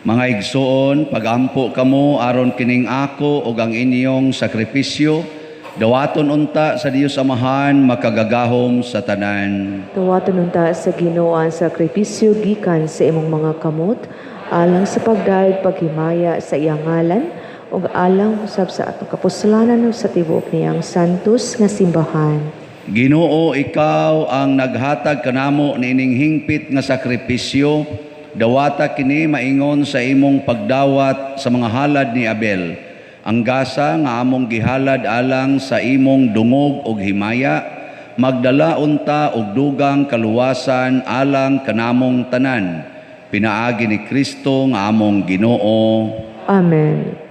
A: Mga igsoon, pagampo kamo aron kining ako ug ang inyong sakripisyo, dawaton unta sa Dios Amahan makagagahom sa tanan.
B: Dawaton unta sa Ginoo ang sakripisyo gikan sa imong mga kamot alang sa pagdayeg paghimaya sa iyang ngalan ug alang usab sa atong kapuslanan ug sa tibuok niyang santos nga simbahan.
A: Ginoo, ikaw ang naghatag kanamo niining hingpit nga sakripisyo, dawata kini maingon sa imong pagdawat sa mga halad ni Abel. Ang gasa nga among gihalad alang sa imong dungog ug himaya, magdala unta og dugang kaluwasan alang kanamong tanan. Pinaagi ni Kristo nga among Ginoo.
B: Amen.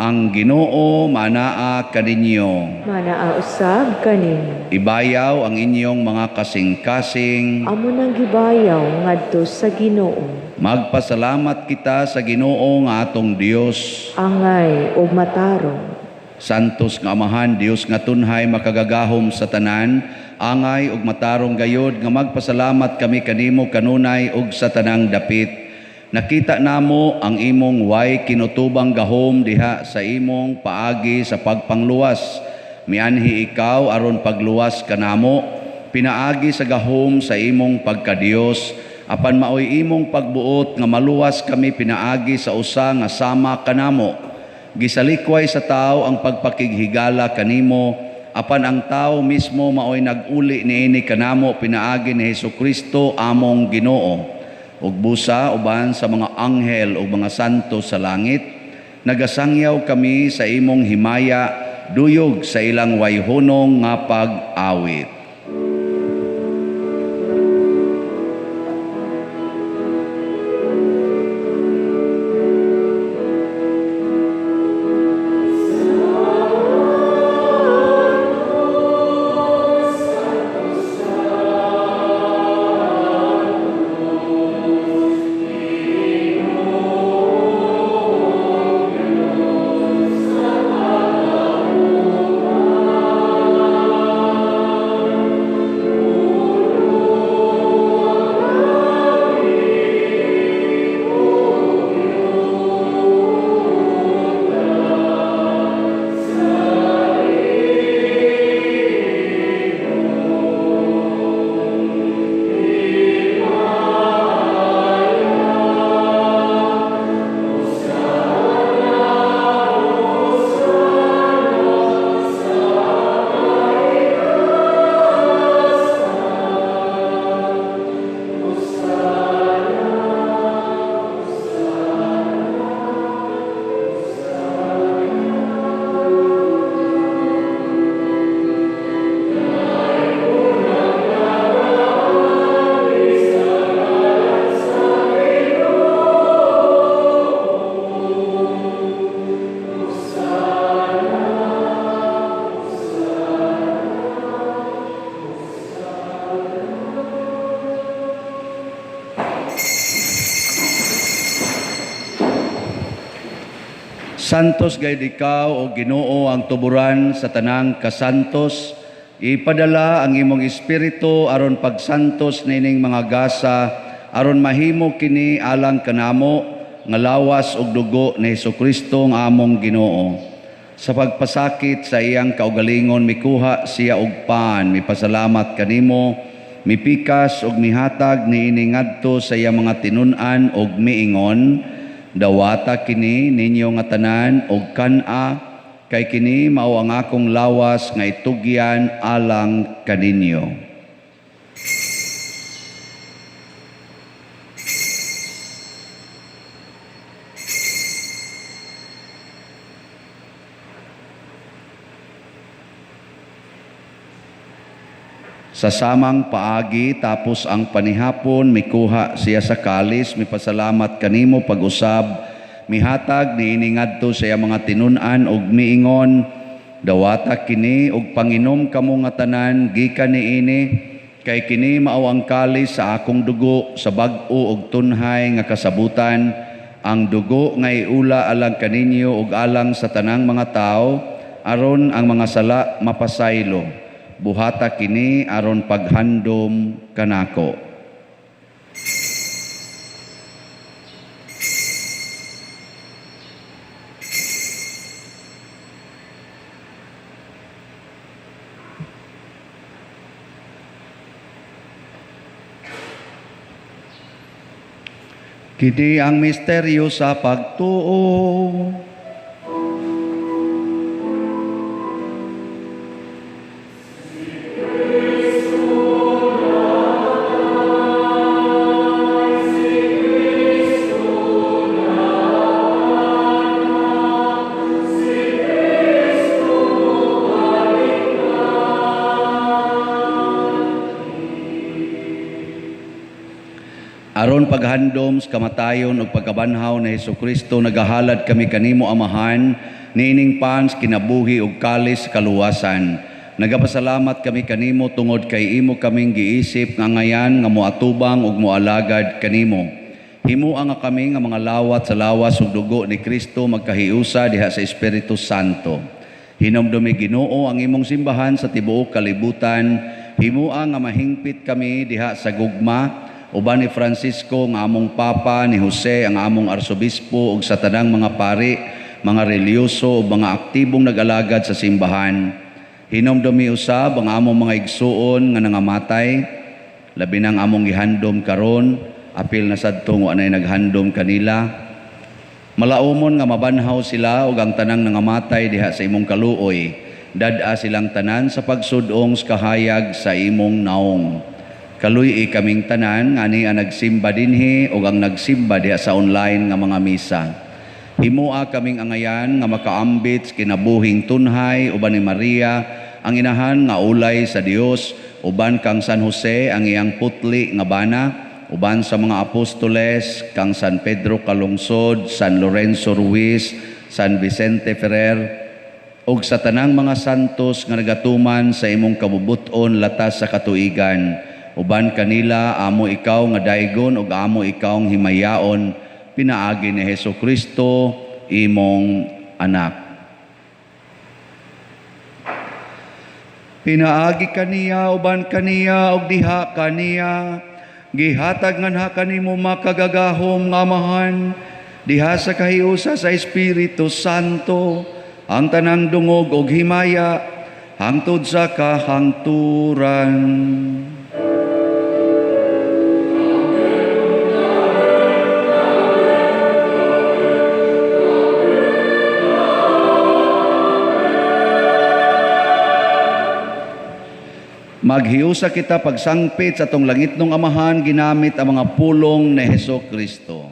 A: Ang Ginoo manaa kaninyo.
B: Manaa usab kaninyo.
A: Ibayaw ang inyong mga kasing-kasing.
B: Amo nang gibayaw ngadto sa Ginoo.
A: Magpasalamat kita sa Ginoo nga atong Dios.
B: Angay ug matarong.
A: Santos nga Amahan, Dios nga tunhay makagagahom sa tanan, angay ug matarong gayod nga magpasalamat kami kanimo kanunay ug sa tanang dapit. Nakita namo ang imong way kinutubang gahom diha sa imong paagi sa pagpangluwas. Mianhi ikaw aron pagluwas kanamo, pinaagi sa gahom sa imong pagkadiyos, apan maoy imong pagbuot nga maluwas kami pinaagi sa usa nga sama kanamo. Gisalikway sa tao ang pagpakighigala kanimo, apan ang tao mismo maoy nag-uli niini kanamo pinaagi ni Hesukristo among Ginoo. Ug busa uban sa mga anghel ug mga santo sa langit, nagasangyaw kami sa imong himaya, duyog sa ilang wayhunong nga pag-awit. Santos gayud ikaw o Ginoo ang tuburan sa tanang kasantos. Ipadala ang imong espiritu aron pagsantos nining mga gasa, aron mahimo kini alang kanamo nga lawas ug dugo ni Hesukristo nga among Ginoo. Sa pagpasakit sa iyang kaugalingon mikuha siya og pan, mipasalamat kanimo, mipikas ug mihatag niini ngadto sa iyang mga tinun-an ug miingon, dawata kini ninyo nga tanan og kan-a, kay kini mao ang akong lawas nga itugyan alang kaninyo. Sa samang paagi tapos ang panihapon, mikuha siya sa kalis, mipasalamat kanimo pag-usab, mihatag niini ngadto sa iyang mga tinun-an ug miingon, dawata kini ug panginom kamo nga tanan gikan niini, kay kini mao ang kalis sa akong dugo sa bag-o ug tunhay nga kasabutan, ang dugo nga iula alang kaninyo ug alang sa tanang mga tawo, aron ang mga sala mapasaylo. Buhata kini aron paghandom kanako. Kini ang misteryo sa pagtuo. Aron paghandom sa kamatayon ug pagkabanhaw ni Hesukristo, nagahalad kami kanimo, Amahan, niining pan sa kinabuhi ug kalis sa kaluwasan. Nagapasalamat kami kanimo tungod kay imo kaming giisip nga ngayan nga moatubang ug moalagad kanimo. Himoa nga kami nga mga lawat sa lawas ug dugo ni Kristo magkahiusa diha sa Espiritu Santo. Hinumdumi, Ginoo, ang imong simbahan sa tibuok kalibutan. Himoa nga mahingpit kami diha sa gugma uban ni Francisco nga among Papa, ni Jose ang among Arsobispo ug sa tanang mga pari, mga relihiyoso ug mga aktibong nag-alagad sa simbahan. Hinumdumi usab ang among mga igsuon nga nangamatay, labi nang among gihandom karon, apil na sadto nga anay naghandom kanila. Malaumon nga mabanhaw sila ug ang tanang nangamatay diha sa imong kaluoy. Dad-a silang tanan sa pagsudong sa kahayag sa imong naong. Kaluy-i kaming tanan nga ani ang nagsimba dinhi ug ang nagsimba diha sa online nga mga misa. Himoa kaming angayan nga makaambit sa kinabuhing tunhay uban ni Maria ang inahan nga ulay sa Dios, uban kang San Jose ang iyang putli nga bana, uban sa mga apostoles kang San Pedro Calungsod, San Lorenzo Ruiz, San Vicente Ferrer, ug sa tanang mga santos nga nagatuman sa imong kabubut-on latas sa katuigan. Uban kanila amo ikaw nga daygon ug amo ikaw ang himayaon pinaagi ni Hesukristo imong anak. Pinaagi kaniya, uban kaniya ug diha kaniya, gihatag nganha kanimo makagagahom nga Amahan diha sa kahiusa sa Espiritu Santo ang tanang dungog ug himaya hangtod sa kahangturan. Maghiusa kita pagsangpit sa atong langitnong Amahan ginamit ang mga pulong ni Hesukristo.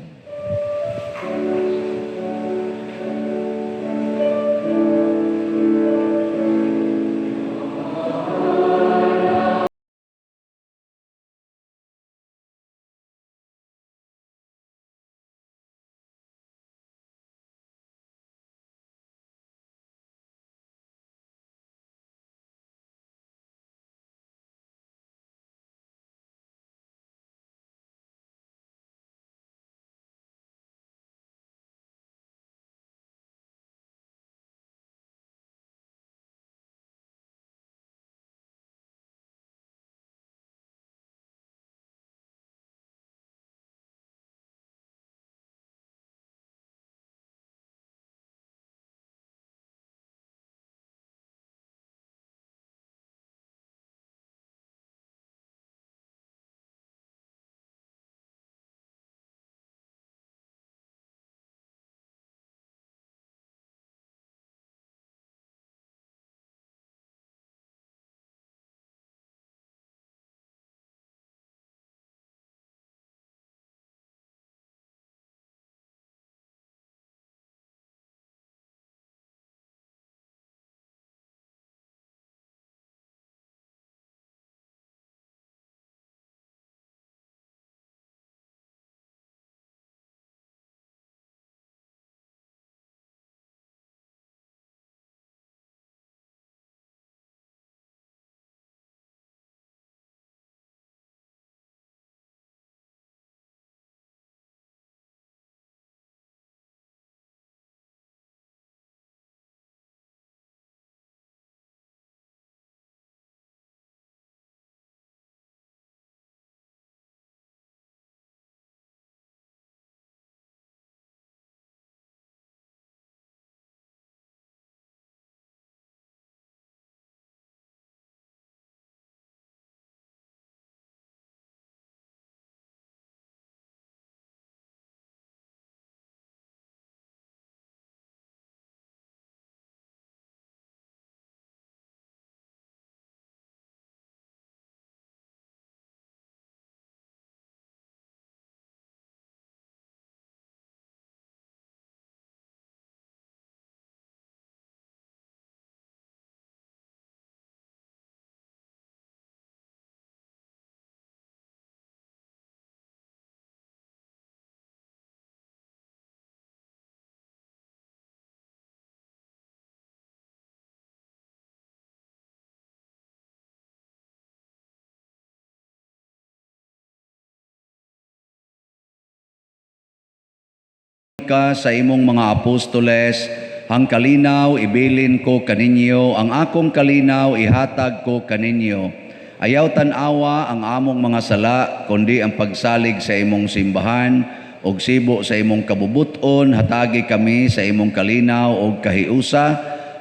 A: ka sa imong mga apostoles, "Ang kalinaw ibilin ko kaninyo, ang akong kalinaw ihatag ko kaninyo." Ayaw tan-awa ang among mga sala, kundi ang pagsalig sa imong simbahan, ug sibo sa imong kabubuton, hatagi kami sa imong kalinaw ug kahiusa,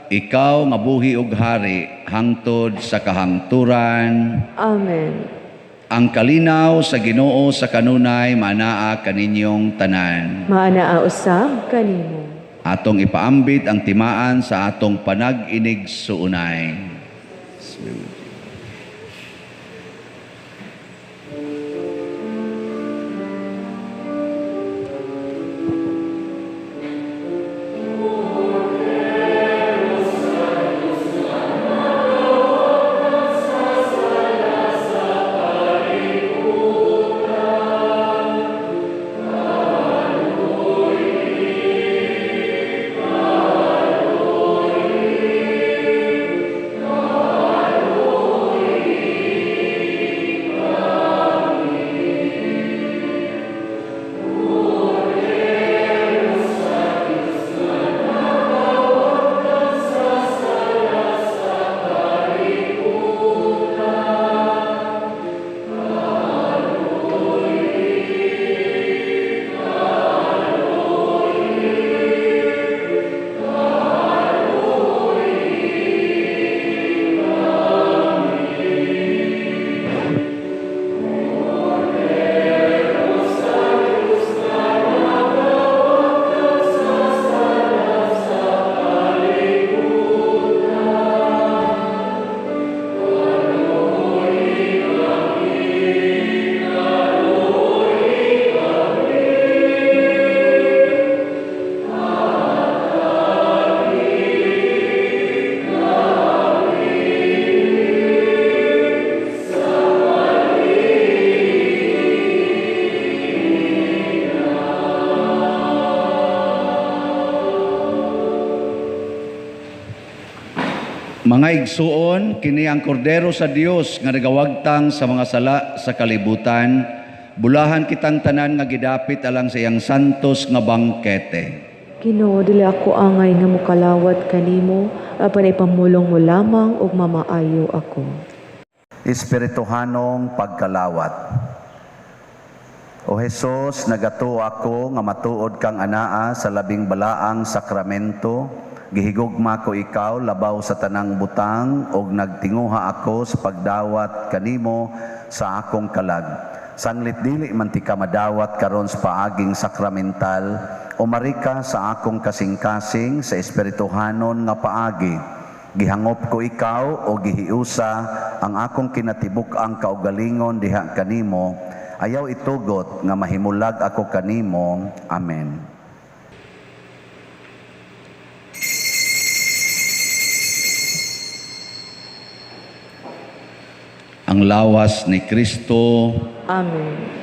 A: ikaw nga buhi ug hari hangtod sa kahangturan.
B: Amen.
A: Ang kalinaw sa Ginoo sa kanunay manaa kaninyong tanan.
B: Maanaa usab kanimo.
A: Atong ipaambit ang timaan sa atong panag-inig suunay. Mga igsuon, kini ang kordero sa Dios nga nagawagtang sa mga sala sa kalibutan. Bulahan kitang tanan nga gidapit alang sa iyang santos nga bangkete.
B: Ginoo, dili ako angay nga mokalawat kanimo, apan ipamulong mo lamang ug mamaayo ako.
A: Espirituhanong pagkalawat. O Hesus, nagatuo ako nga matuod kang anaa sa labing balaang sakramento. Gihigugma ko ikaw labaw sa tanang butang og nagtinguha ako sa pagdawat kanimo sa akong kalag. Sanglit dili man ti ka madawat karon sa paaging sakramental, umari ka sa akong kasing-kasing sa espirituhanon nga paagi. Gihangop ko ikaw o gihiusa ang akong kinatibuk-ang kaugalingon diha kanimo. Ayaw itugot nga mahimulag ako kanimo. Amen. Ang lawas ni Kristo.
B: Amen.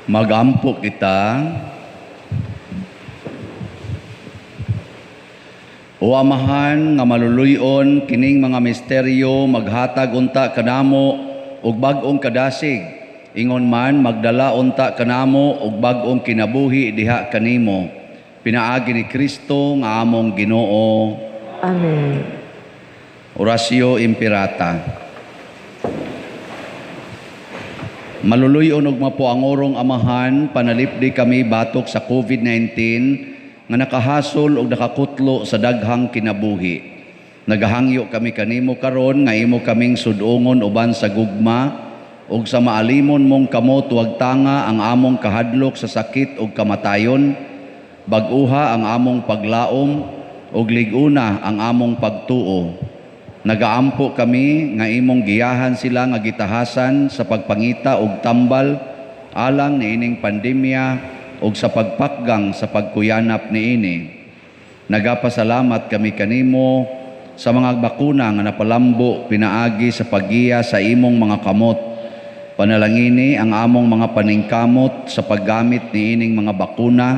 A: Magampo kita. O Amahan nga maluluyon kining mga misteryo, maghatag unta kanamo og bag-ong kadasig, ingon man magdala unta kanamo og bag-ong kinabuhi diha kanimo, pinaagi ni Kristo nga among Ginoo.
B: Amen.
A: Oratio Imperata. Maluluyon og mapuangorong Amahan, panalipdi kami batok sa COVID-19 nga nakahasol og nakakutlo sa daghang kinabuhi. Nagahangyo kami kanimo karon nga imo kaming sudongon uban sa gugma ug sa maalimon mong kamot wagtanga ang among kahadlok sa sakit ug kamatayon. Bag-uha ang among paglaom ug lig-una ang among pagtuo. Nagaampo kami nga imong giyahan sila nga gitahasan sa pagpangita og tambal alang niining pandemya ug sa pagpakgang sa pagkuyanap niini. Nagapasalamat kami kanimo sa mga bakuna nga napalambo pinaagi sa paggiya sa imong mga kamot. Panalangini ang among mga paningkamot sa paggamit niining mga bakuna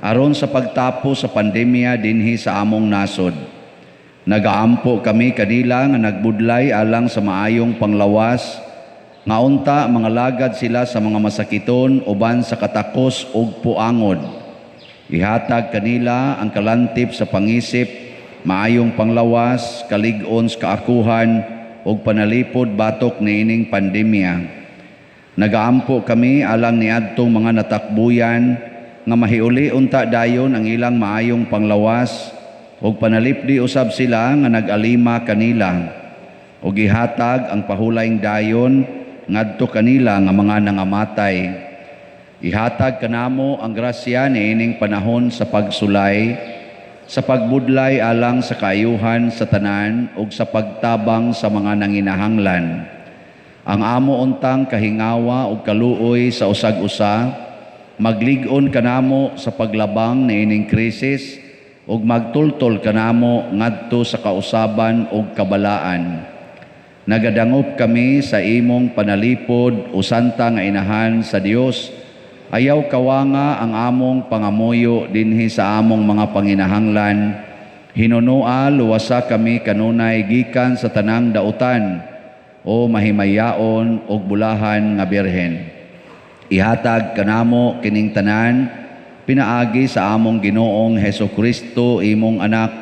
A: aron sa pagtapos sa pandemya dinhi sa among nasod. Nagaampo kami kanila nga nagbudlay alang sa maayong panglawas, nga unta mga lagad sila sa mga masakiton uban sa katakos ug puangod. Ihatag kanila ang kalantip sa pangisip, maayong panglawas, kalig-on sa kaakuhan ug panalipod batok niining pandemya. Nagaampo kami alang niadtong mga natakbuyan nga mahiuli unta dayon ang ilang maayong panglawas ug panalipdi usab sila nga nag-alima kanila, ug gihatag ang pahulayng dayon ngadto kanila nga mga nangamatay. Ihatag kanamo ang grasya niining panahon sa pagsulay, sa pagbudlay alang sa kaayuhan sa tanan ug sa pagtabang sa mga nanginahanglan. Ang amo untang kahingawa ug kaluoy sa usag-usa, maglig-on kanamo sa paglabang niining krisis ug magtultol kanamo ngadto sa kausaban ug kabalaan. Nagadangop kami sa imong panalipod o santa nga inahan sa Dios. Ayaw kawanga ang among pangamuyo dinhi sa among mga panginahanglan. Hinunoa luwasa kami kanunay gikan sa tanang dautan o mahimayaon og bulahan nga birhen. Ihatag kanamo kining tanan pinaagi sa among Ginoong Hesus Kristo, imong anak,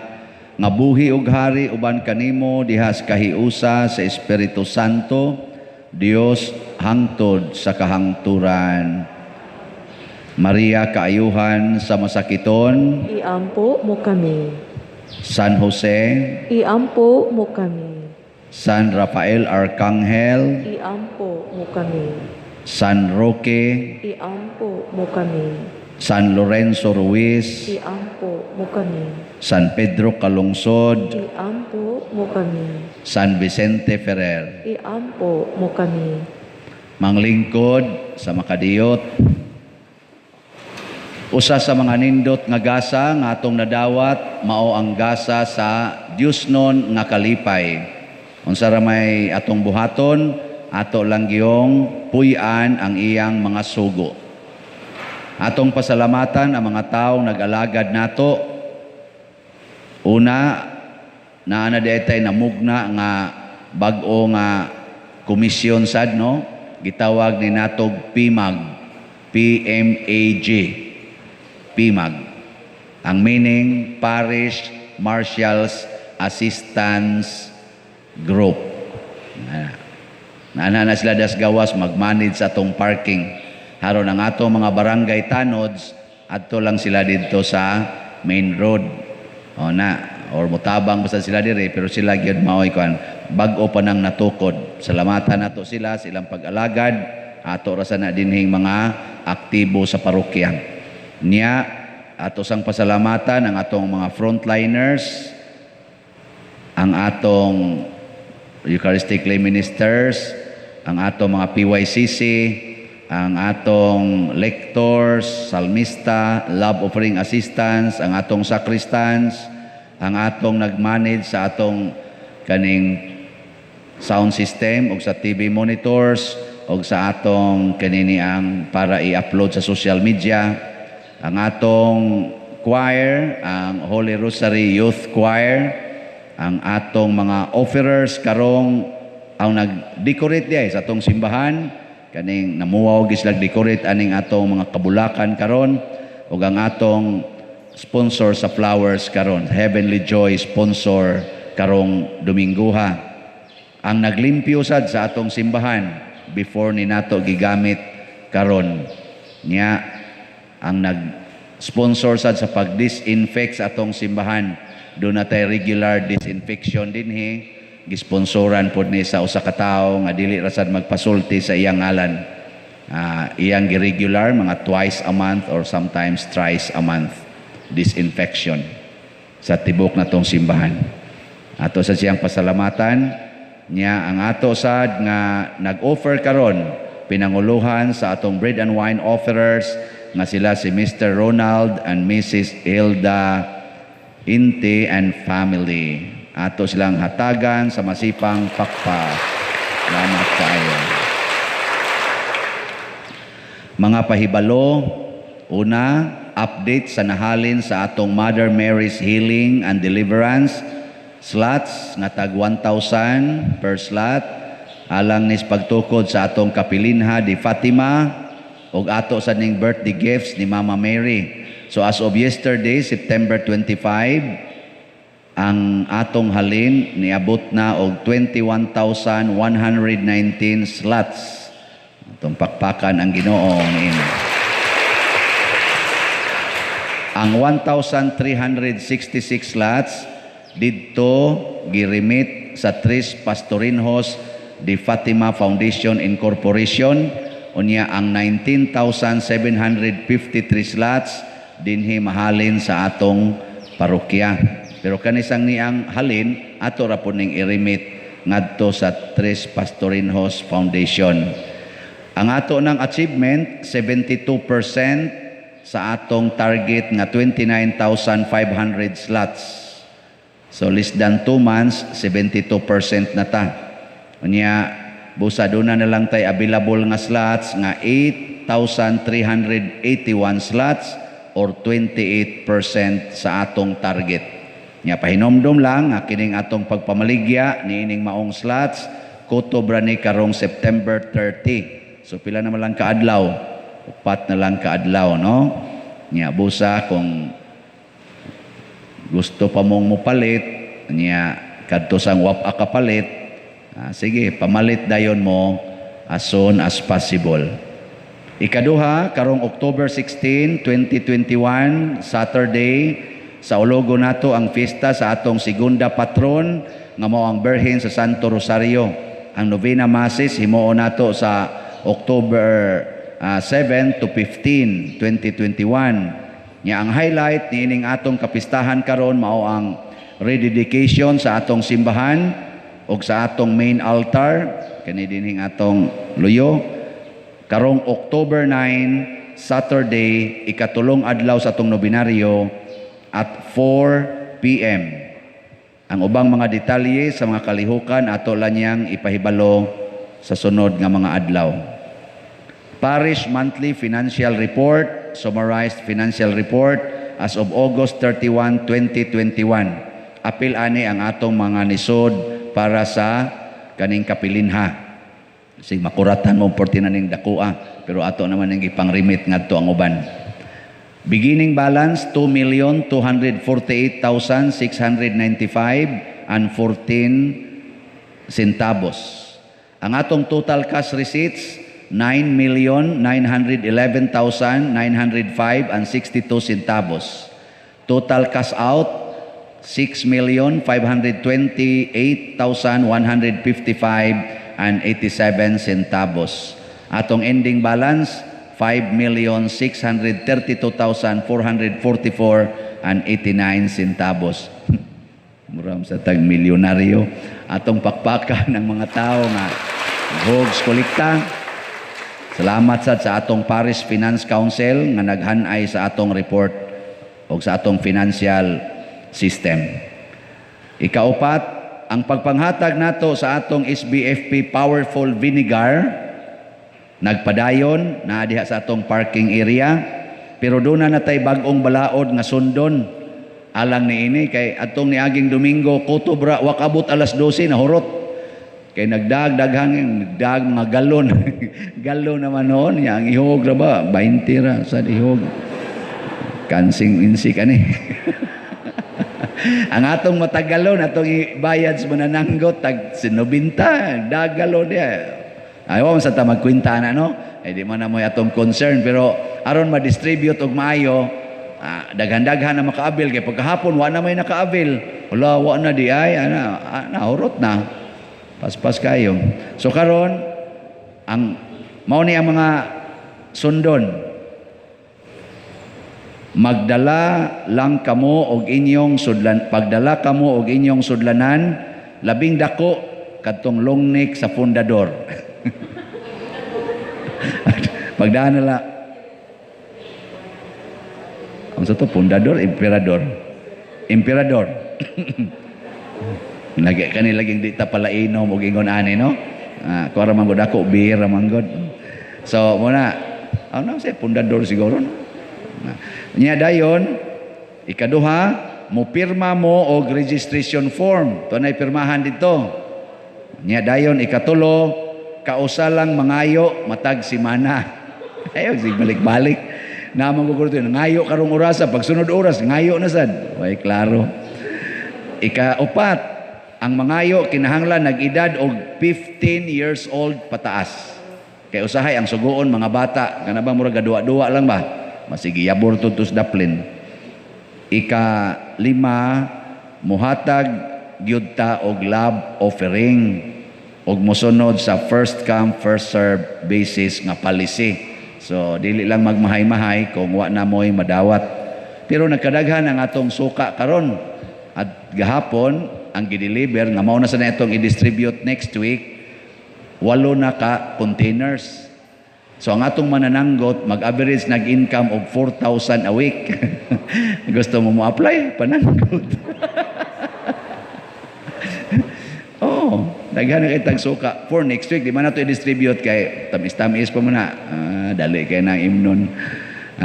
A: nga buhi ug hari uban kanimo diha sa kahiusa sa Espiritu Santo, Dios hangtod sa kahangturan. Maria, kaayuhan sa masakiton,
B: iampo mo kami.
A: San Jose,
B: iampo mo kami.
A: San Rafael Arcangel,
B: iampo mo kami.
A: San Roque,
B: iampo mo kami.
A: San Lorenzo Ruiz,
B: iampo mo kami.
A: San Pedro Calungsod,
B: iampo mo kami.
A: San Vicente Ferrer,
B: iampo mo kami.
A: Manglingkod sa makadiyot, usa sa mga nindot nga gasa nga atong nadawat mao ang gasa sa Diosnon nga kalipay. Unsa ra may atong buhaton, ato lang giyong puy-an ang iyang mga sugo. Atong pasalamatan ang mga taong nag-alagad nato. Una, naa na detay namugna nga bag-o nga komisyon sad, no? Gitawag ni natog PMAG, PMAG. PMAG. Ang meaning, Parish Marshals Assistance Group. Naana na sila das gawas magmanage sa atong parking. Haron ang atong mga barangay tanods, adto lang sila didto sa main road. O na, or mutabang basta sila dire, pero sila gyud maoy kuan bag-o pa nang natukod. Salamatan nato sila sa ilang pag-alagad, ato ra sana dinhing mga aktibo sa parokya. Niya ato sang pasalamatan ang atong mga frontliners, ang atong Eucharistic lay ministers, ang atong mga PYCC, ang atong lectors, salmista, love offering assistants, ang atong sacristans, ang atong nagmanage sa atong kaning sound system o sa TV monitors, og sa atong kanini ang para i-upload sa social media, ang atong choir, ang Holy Rosary Youth Choir, ang atong mga offerers karong ang nag-decorate diay sa atong simbahan, kaning namuwaw gislag decorate aning atong mga kabulakan karon, ug ang atong sponsor sa flowers karon, Heavenly Joy sponsor karong Domingguha. Ang naglimpyo sad sa atong simbahan before ni nato gigamit karon niya, ang nag-sponsor sad sa pag-disinfect sa atong simbahan, do na tay regular disinfection dinhi, gisponsoran pod ni sa usa ka tawo nga dili ra sad magpasulti sa iyang ngalan. Iyang gi-regular mga twice a month or sometimes thrice a month disinfection sa tibok natong simbahan. Ato sa siyang pasalamatan niya. Ang ato sad nga nag-offer karon, pinanguluhan sa atong bread and wine offerers nga sila si Mr. Ronald and Mrs. Hilda Inti and family. Ato silang hatagan sa masipang pakpak. Salamat kaayo. Mga pahibalo, una, update sa nahalin sa atong Mother Mary's Healing and Deliverance slots nga tag 1,000 per slot alang nis pagtukod sa atong Kapilinha di Fatima ug ato sa ning birthday gifts ni Mama Mary. So as of yesterday, September 25, ang atong halin niabot na og 21,119 slots. Atong pakpakan ang Ginoo niini. Ang 1,366 slots didto giremit sa Tres Pastorinhos de Fatima Foundation Incorporation, unya ang 19,753 slots dinhi mahalin sa atong parokya. Pero kanisang niang halin, ato ra po ning i-remit ngadto sa Tres Pastorinhos Foundation. Ang ato ng achievement, 72% sa atong target nga 29,500 slots. So less than 2 months, 72% na ta. Unya, busa doon na lang tay available nga slots nga 8,381 slots or 28% sa atong target. Nya pahinomdom lang nga kining atong pagpamaligya niining maong slots kutob ra ni karong September 30. So pila naman lang kaadlaw? 4 na lang kaadlaw, no? Nya busa kung gusto pa mong mopalit, nya kadto sang wapa kapalit, sige, pamalit dayon mo as soon as possible. Ikaduha, karong October 16, 2021, Saturday, sa ulogo nato ang fiesta sa atong segunda patron nga mao ang Birhen sa Santo Rosario. Ang novena masses himuon nato sa October 7 to 15, 2021. Nya ang highlight niining atong kapistahan karon mao ang rededication sa atong simbahan ug sa atong main altar kani dinhing atong luyo karong October 9, Saturday, ikatulong adlaw sa atong nobenaryo at 4 p.m. Ang ubang mga detalye sa mga kalihukan ato lang niyang ipahibalo sa sunod nga mga adlaw. Parish Monthly Financial Report, summarized financial report as of August 31, 2021. Apil ani ang atong mga nisod para sa kaning kapilinha. Sig makuratan mo porti na ning dakua, pero ato naman ning ipang-remit ngadto ang uban. Beginning balance 2,248,695 and 14 centavos. Ang atong total cash receipts 9,911,905 and 62 centavos. Total cash out 6,528,155 and 87 centavos. Atong ending balance 5,632,444 and 89 centavos. Muram sa tag milyonaryo. Atong pakpakan ng mga tao nga hogs kolekta. Salamat sad sa atong Parish Finance Council nga naghanay sa atong report o sa atong financial system. Ikaupat, ang pagpanghatag nato sa atong SBFP Powerful Vinegar Nagpadayon naa diha sa atong parking area, pero doon na natay bag-ong balaod nga sundon alang niini, kay atong niaging Domingo kutob ra, wa kabot alas 12 nahurot kay nagdag daghang nagdag mga galon galon naman noon ya. Ang ihog ra ba 20 ra sa ihog, kansing insi kani. Ang atong matagalon atong ibayad sa manananggot tag 90 dagalon diya. Ayaw man sa ta magkwenta na, no? Eh, di man na mo atong concern, pero aron ma-distribute og maayo, daghan-daghan na maka-avail, kay pagkahapon wa na may naka-avail. Wala, wa na di ay ana, nahurot na. Paspas kayo. So karon ang mao ni ang mga sundon. Magdala lang kamo og inyong sudlan, pagdala kamo og inyong sudlanan, labing dako kadtong long neck sa fundador. Pagdaan nila ang sa to, fundador, emperador. Emperador. Lagi kani laging di ta palainom og ingon ani, no? Kuha ra man gud ako, beer ra man gud. So muna, ano siya, fundador siguro, no? Nya dayon, ikaduha, mo pirma mo og registration form. To nay pirmahan dito. Nya dayon ikatulo, kausa lang mangayo matag simana. Ayaw sig balik-balik. Naman ko kuno ngayo karong orasa, pag sunod oras ngayo na sad. Way klaro. Ikaupat, ang mangayo kinahanglan nag-edad og 15 years old pataas. Kay usahay ang suguon mga bata, kana ba murag duwa-duwa lang ba? Masigi yabor tudtos daplin. Ika lima, muhatag gyud ta og love offering og mosunod sa first come first serve basis nga policy. So dili lang magmahay-mahay kung wa na mo'y madawat. Pero nagkadaghan ang atong suka karon. At gahapon ang gideliver nga mao na sa na itong i-distribute next week, 8 na ka containers. So ang atong manananggot mag-average nag-income og 4,000 a week. Gusto mo mo apply pananggot? Oh, daghan na kay tag suka for next week. Di man nato i-distribute kay tamis-tamis pa man na. Dali kay nang imnon.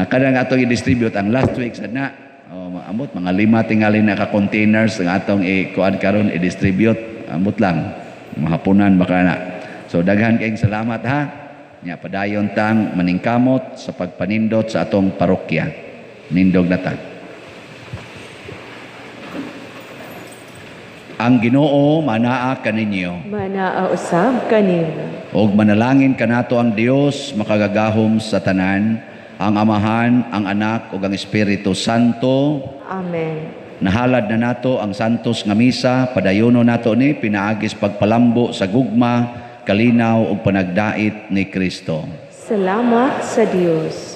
A: Kadang atong i-distribute ang last week sad na. Oh, amot mga 5 tingali na ka containers ang atong i-kuan karon i-distribute. Amot lang mahaponan baka na. So daghan kayong salamat ha. Nya padayon tang maningkamot sa pagpanindot sa atong parokya. Nindog na ta. Ang Ginoo manaa kaninyo.
B: Manaa usab kanimo.
A: Og manalangin kanato ang Dios makagagahom sa tanan, ang Amahan, ang Anak ug ang Espiritu Santo.
B: Amen.
A: Nahalad na nato ang santos nga misa, padayono nato ni pinaagis pagpalambo sa gugma, kalinaw ug panagdait ni Kristo.
B: Salamat sa Dios.